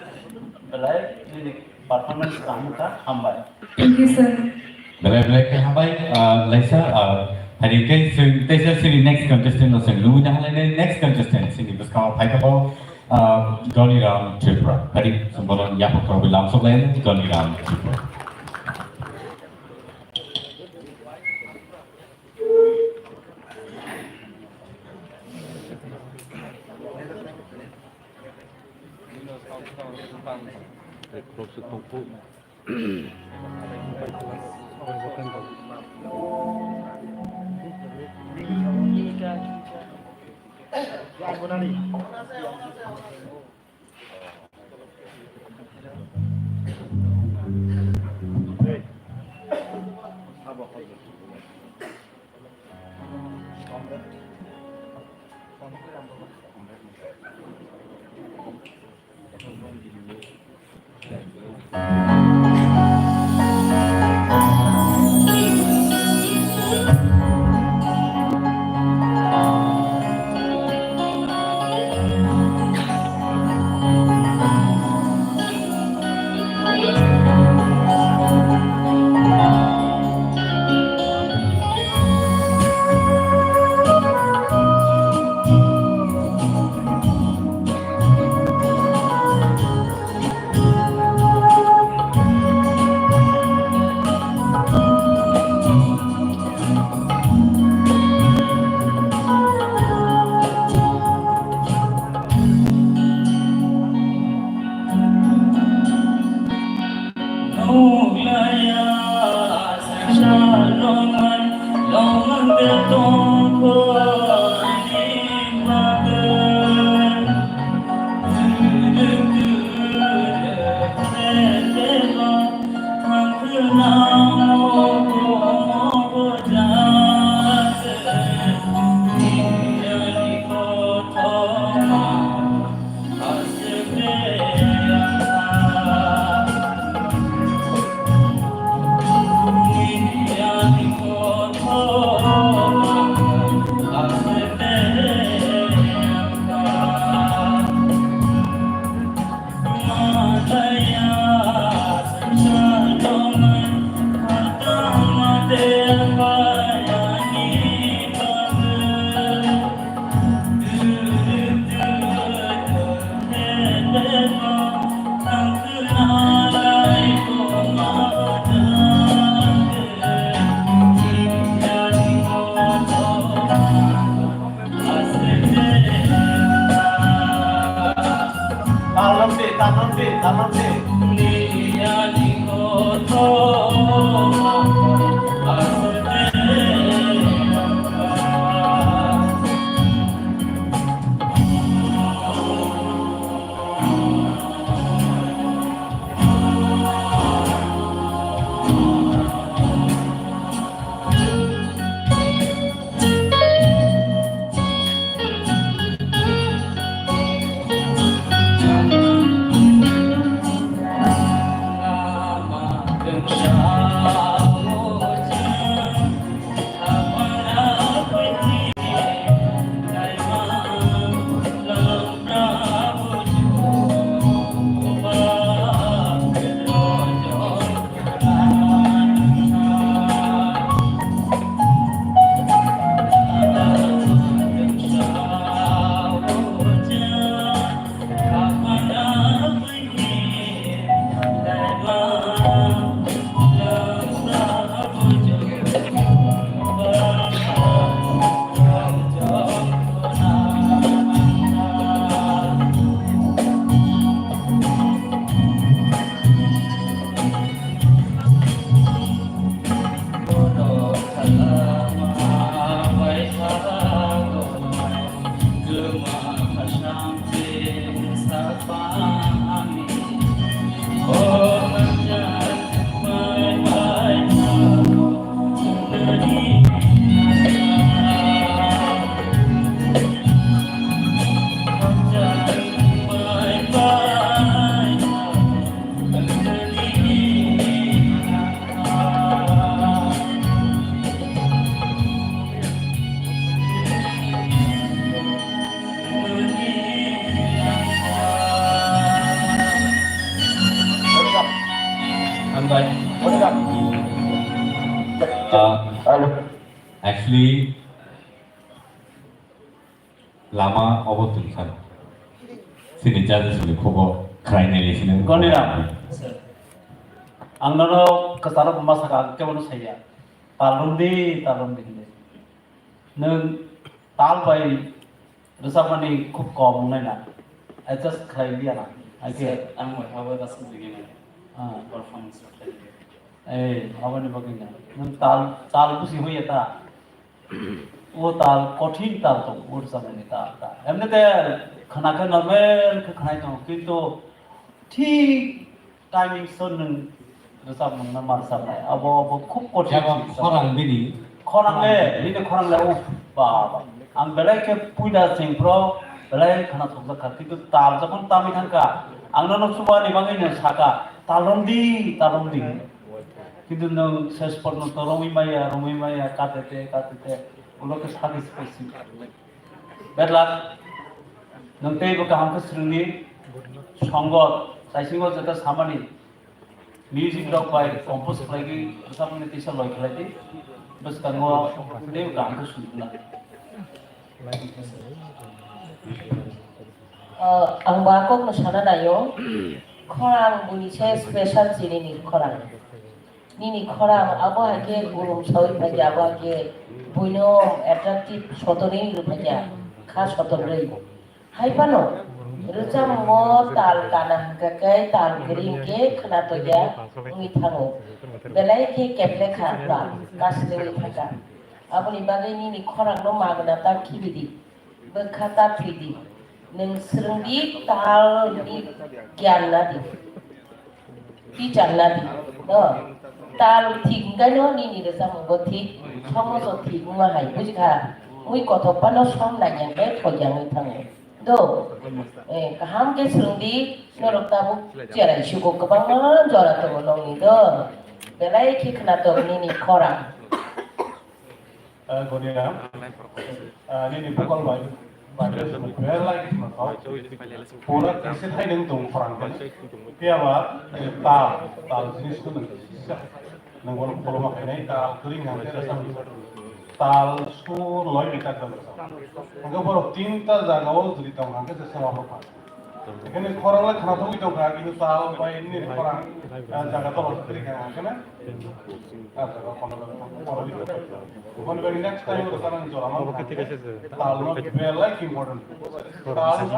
Belai nini performance kaham kha, hambai. Thank you, sir. Belai belai khe hambai, ah, Laisa, ah, hari khe chwng teisa sini next contestant no chwng lumui na halai next contestant sini bwskango phai kha bo, ah, Doniram Tripura. Hari chwng bono yapha khorokwi lamsok lai Doniram Tripura. Hambai. Ah, actually, lama obo tongkha. Chini judges ni khubo khwlainai le sini. Goniram. Ang nono kwcharo buma saka, ang kebono saiya. Tal romdi, tal romdi hinwi. Nwng tal bai rwchapmani khub kom wngnai na. Adjust khlai liya na. Ai khe. Sir, ang bai habo da sujigina. Ah. Performance khlai liya. Ei, aboni bagwi na. Nwng tal, tal busi hoya ta. O tal kothin tal tong, o rwchapmani tal ta. Emni te khna khe normal khe khnai tongo, kintu thik timing so nwng rwchapmung no ma rwchapnai. Abo, abo khub kothin. Jabo se rwchapmung. Khorang bini. Khorang le, bini khorang le, uff, ba, ba. Ang belai khe puila chengphro, belai khna thokjak kha. Kintu tal jokhon tamwi thang kha, ang nono chubani bagwi no sa kha, "Tal romdi, tal romdi." Kintu nwng ses porjonto romwi maya, romwi maya, katete, katete, ulo khe satisfaction. Bad luck. Nwng teibo kaham khe swrwngdi, songo, taisingo jeta samani, music rok bai compose khlaigwi rwchapmani tisa loi khlaidi, bwskango teibo kaham khe swrwngna. Ah, ang ba kokno sana naio, khorang buini se special chini ni khorang. Nini khorang abo hai khe gulum sawi phaikha, abo hai khe buino attractive sotonwi rw phaikha, kha sotonrwi. Hai phano rwchapmungo tal kana hwnkha khe tal kwrwi hwnkhe khwna tokya wngwi thango. Belai khe keple kha tal kaslewi thangkha. Aboni bagwi nini khorangno magwna ta khibidi. Bwkha ta thwidi, nwng swrwngdi, talni giyan nadi, teacher nadi, no? Tal thik hwnkhe no nini rwchapmungo thik, somoso thik wngma hai, bujikha? Mui kothok phano som naiya hwnkhe thokya wngwi thango, do? Eh, kaham khe swrwngdi, norok tabuk cherai sugo, kwbangma jora tongo nokni, do? Belai khe khwnatok nini khorang. Ah, Goniram. Ah, nini bokol bai, bai, belai khe khwnathok. Pura khe se thai nwng tong phrang khe. Phiya ba, eh, tal, tal jinis khe nwng kisa. Nwng bono koloma khainai, tal kwrwi hwnwi kisa samung. Tal sur loi ni tak dam. Hwnkhe borok tinta jaga o jwri tong hwnkhe se sema bwkha. Ekhene khorang lai khna thangwi tongkha, kintu tal bai nini khorang, ah, jaga tolo kwrwi kha, ekhene. Ah, jaga kono kono kono. Kono bai next time ro sana jora man. Tal no belai important. Tal no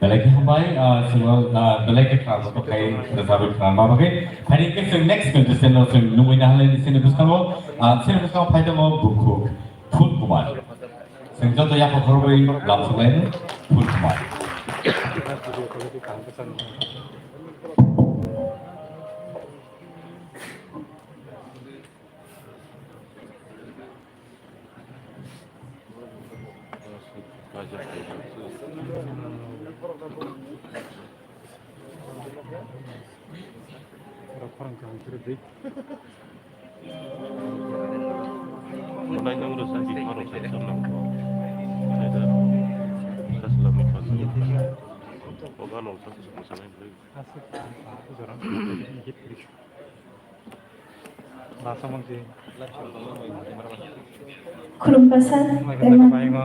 belai khe hambai, ah, singwal, ah, belai khe khna joto khai rwchapwi khna bagwi. Phai khe chwng next contestant no chwng nungwi nahalai ni sini bwskango, ah, sini bwskango phai tongo Bukhuk Phul Kumar. Chwng joto yapha khorwi lam sulaino Phul Kumar. Khorang kaham khe rwdi. Onai nang rwsa di khorang sai chwng nang bo. Sai da. Sasla mi khas. Oga nol sa sa sa sa nai bwlai. Aswk jora. Hit kri. Lasa mangsi. Khulumkha sir. Mai kata bai ngo.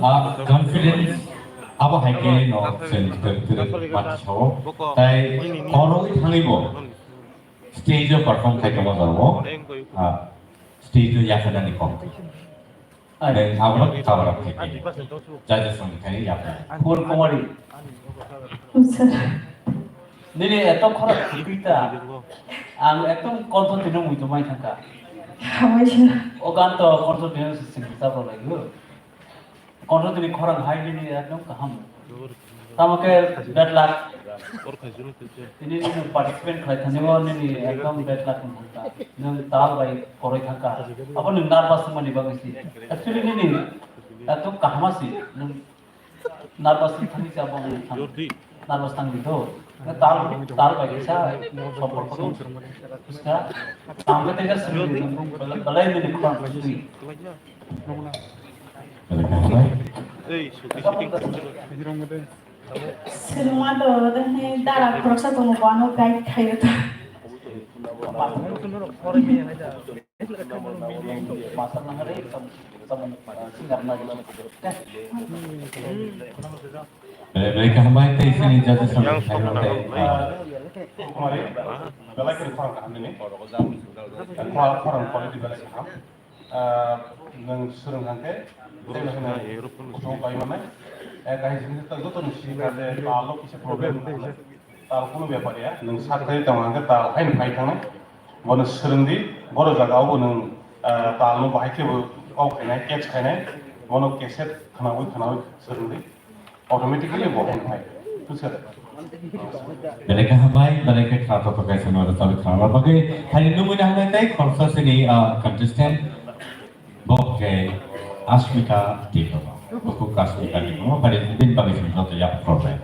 Ah, confidence abo hai khe no chwng twrwk twrwk mati sao. Tai koroi thangwi bo stage o perform khai tongma jora bo, ah, stage o yakharnani kok. Nwng abono kabra khai khe. Judges rokni khai yapha. Phul Kumari. Sir. Nini eto khorok khikui ta. Ang ekdom kontho tino muitu mai thangka. Hamai sir. O gan to kontho tino sing ta bo laigu. Kontho tini khorang hai nini ekdom kaham. Tamo khe bad luck. Tini nwng participant khlai thani o nini ekdom bad luck wng thangkha. Nwng tal bai koroi thangkha. Abo nwng nervous wngmani bagwi si. Actually nini ekdom kaham si. Nwng nervous wng thani se abo nwng thang. Nervous thang di do. Nwng tal, tal bai kisa sompor kotor. Kisa. Tamo khe teja simi nwng belai nini khorang simi. Swrwngma do, dahne dara khoroksa tongo, bono guide khaio ta. Belai belai kaham bai tei sini judges rok khairok tei. Kumari, belai khe khorang kaham nini. Khorang, khorang quality belai kaham. Ah, nwng swrwng hwnkhe, tei no hwnwi kuthung pai mannai. Eh, kaham simi ta joto ni simi kha je tal o kisa problem wngkha. Tal kunu bepar ya, nwng sak khai tong hwnkhe tal haino phai thangnai. Bono swrwng di, boro jaga o bo nwng, ah, tal no bahai khe bo kok khainai, catch khainai. Bono cassette khwnawi khwnawi swrwng di. Automatically bo hang hai. Belai khe hambai, belai khe khna thok thok kaisa no rwchapwi khna bagwi. Haini nungwi na hambai tei khoroksa sini, ah, contestant bo khe Asmita Debbarma. Bo khe Asmita Debbarma, bai bini bagwi sini joto yak khoroknai.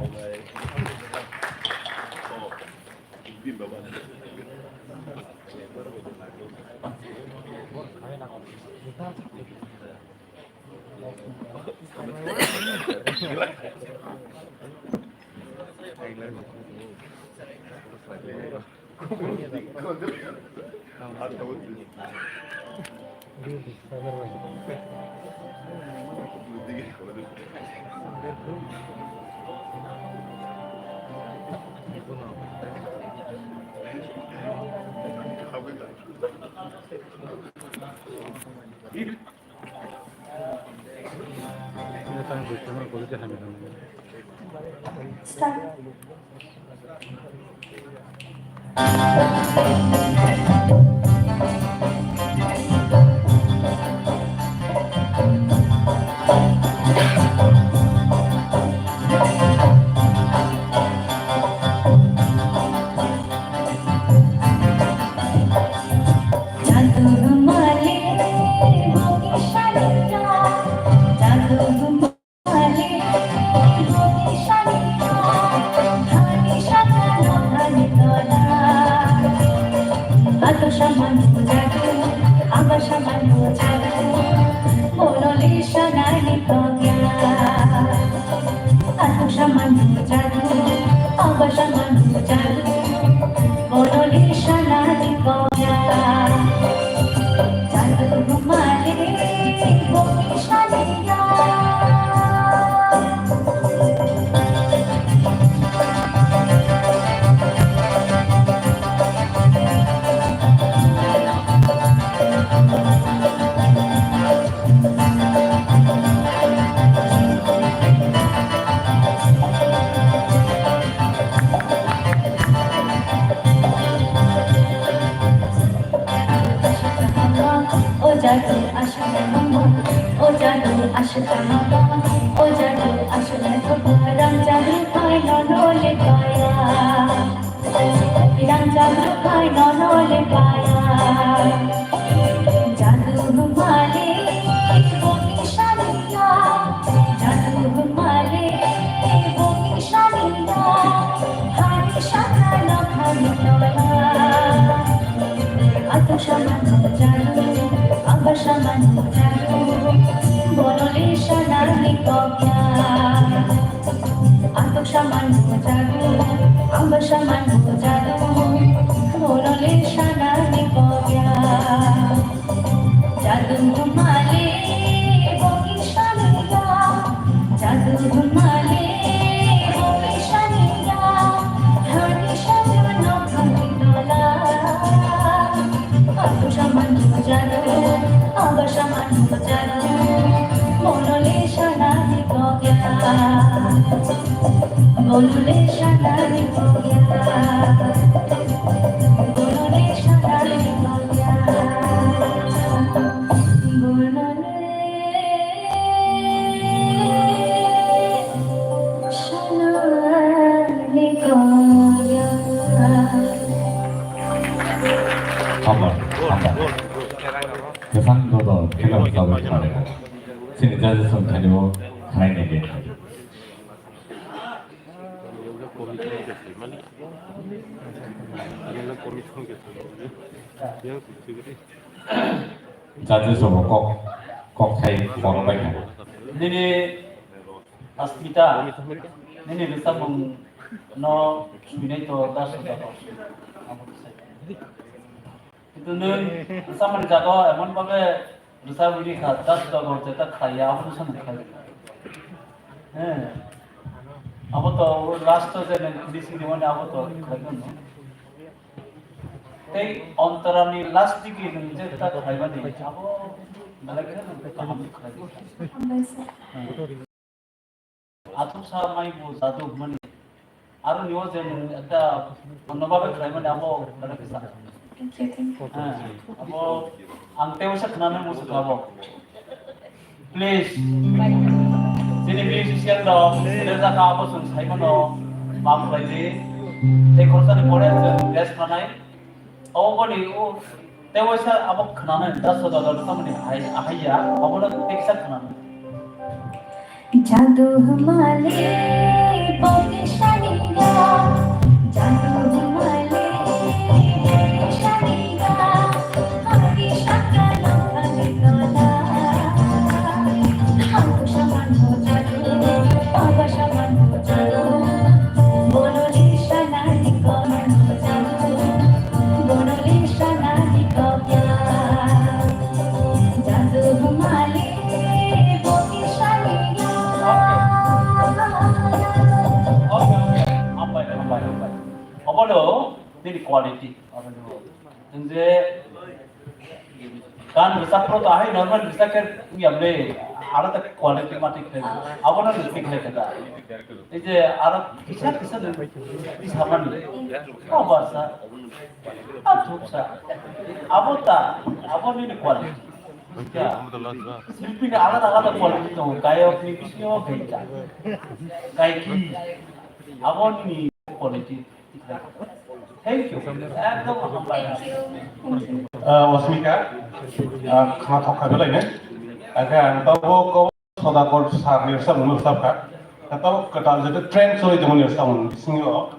Start. Ato saman bujadu, aba saman bujadu, bolole sanani kogya. Ato saman bujadu, aba saman bujadu, bolole sanani kogya. Jadu male, boki saniya. O jadu ashwamedh, o jadu ashwamedh, o jadu ashwamedh, rang jadu phai no no le paya. Rang jadu phai no no le paya. Jadu male, boki saniya. Jadu male, boki saniya. Hari saka no hari tola. Ato saman jadu, aba saman jadu, bolole sanani kogya. Ato saman jadu, aba saman jadu, bolole sanani kogya. Jadu male, boki saniya. Jadu male, boki saniya. Hari saka no hari tola. Ato saman jadu, aba saman jadu, bolole sanani kogya. Bolole sanani kogya. Bolole sanani kogya. Bolole sanani Hambai, hambai. Kwchang dodo, khela bo tabuk khlainai. Chini judges rok khainai bo khlainai de. Judges rok kok, kok khai borok bai kha. Nini Asmita, nini rwchapmung no swinai to das hoda to. Kintu nwng rwchapmani jaga o emon bhabe rwchapwi rikha, das hoda to jeta khlaiya, abo no sano khlai. He. Abo to last o je nwng finishing ni mani abo to khlai mano. Tei ontorani last digi nwng jeta khlaimani abo belai kheno nwng kaham khlai. He. Athuksa mai bo jadu hwnmani. Aro ni o je nwng ekta onno bhabe khlaimani abo belai kisa. Thank you, thank you. Ha, abo ang tei usa khwnani muchung abo. Please. Chini musician rok, sele jaka abo chwng sai mano, bam khlai di. Tei khoroksa ni pore chwng rest manai. Oboni o tei waisa abo khwnanai, das hoda hoda tamni hai, ahai ya, abono tei kisa khwnanai. Jadu male bote shaniga, jadu male bote shaniga, hari shakalo khali kola, hamko shaman ho jadu, baba shaman ho jadu, bololi shanani koman ho jadu. Obono nini quality. Nwng je gan rwchapro to ahai normal rwchap khe wngya ble, aro ta quality ma thik khe. Abono rwchap khe khe ta. Ei je aro kisa kisa nwng twi samani. O ba sa. A thuk sa. Abo ta, abo nini quality. Silpi ni alada alada quality tongo. Gayok ni bisingo gaika. Gaiki. Abo nini quality. Thank you. Ekdom hambai. Ah, Osmika, ah, khna thok kha belai ne. Aga ang tabo ko Sodakor sir ni samung no sab kha. Tabo kwtal je trend choli tongmani samung bisingo.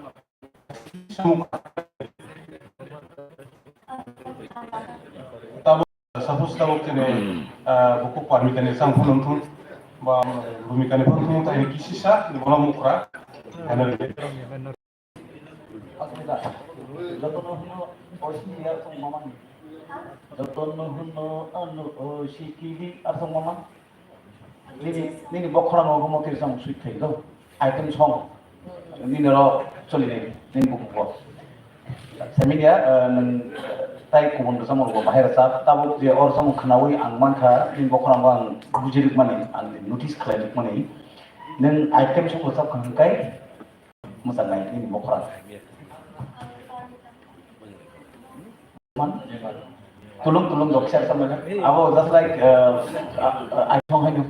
Tabo, suppose tabo kene, ah, buku parmita ni sang phunung thung, ba bhumika ni phunung thung, tai kisi sa, ni bono mukra, ano. Joto no hino, oisi ni yar song mama ni. Joto no hino, ano oisi kili ar song mama. Nini, nini bokhorang o mo tirsang sweet thai do. Item song. Nini ro choli nai, nini buku ko. Semidia, eh, nwng, eh, tai kubun rwchapmung rwgo bahai rwchap. Tabuk je o rwchapmung khwnaui ang mankha, nini bokhorang o ang buji rwkmani, ang notice khlai rwkmani. Nwng item song rwchap kha hwnkhe mwchang nai nini bokhorang. Tulung tulung dok share sampai. Abo just like, uh, uh, uh, I don't know.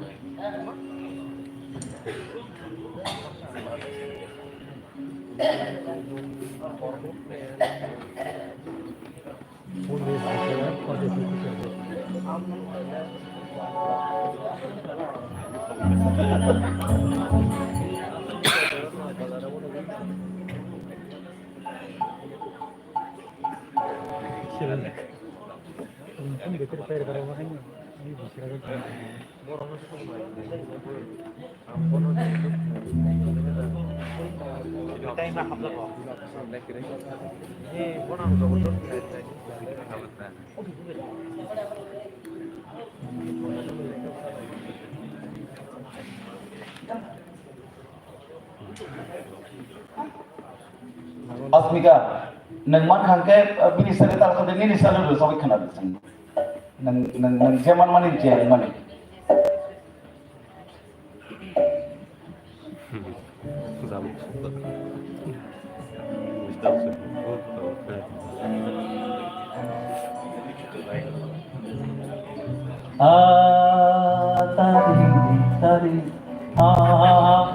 Asmika, nwng man kha hwnkhe, uh, bini salary tal kha, nini salary rwchapwi khna rw chwng. Nwng, nwng, nwng je man mani je mani. Ah, tari, tari, ah.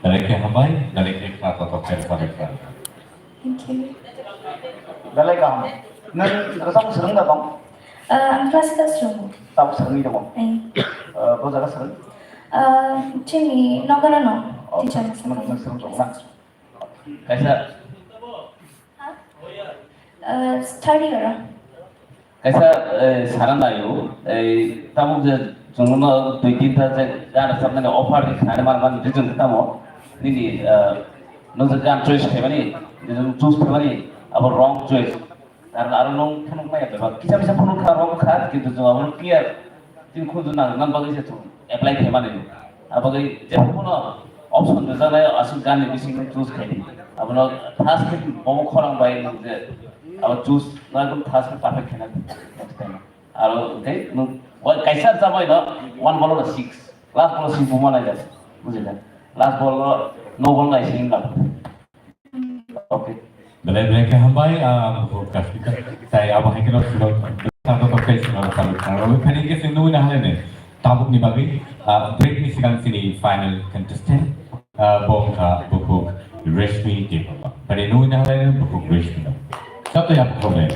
Belai khe hambai, belai khe kha kotor khe sabai kha. Thank you. Belai kaham. Nang rwchapmung swrwng da tong? Uh, ang classical swrwngo. Tabuk swrwngwi tongo? Eh. Uh, bo jaga swrwng? Uh, chini nokara no. Oh, teacher nang, nang swrwng tongo na? Kaisa. Uh, third year. Kaisa, eh, sana naio, eh, tabuk je chwngno dui tinta je gana sabnani offer ri khnani man man rijwng tamo nini, eh, nung je gan choice khaimani, je nung choose khaimani, abo wrong choice. Karon aro nung phunuk maya bebak kisa misa phunuk kha wrong kha, kintu chwng abo clear. Chini khunju nang, nang bagwi se chwng apply khaimani. Abagwi jephuru bono option rwjaknai aswk ganni bisingtwi choose khaidi. Abono first khe bomo khorang bai nung je abo choose nang first khe perfect khaina next time. Aro hwnkhe nung oi kaisa rwchapmano one ball no six, last ball no six buma naijak. Bujila? Last ball no no ball naising wngkha. Okay. Belai belai khe hambai, ah, buku kasih ka-, sai abo hai khe no sino, sano to kai sino salu khana. Abo khani khe sino nui na halai ne. Tabuk ni bagwi, ah, break ni sigang sini final contestant, ah, bo wngkha buku Reshmi Debbarma. Bani nui na halai ne buku Reshmi no. Sab to ya buku le.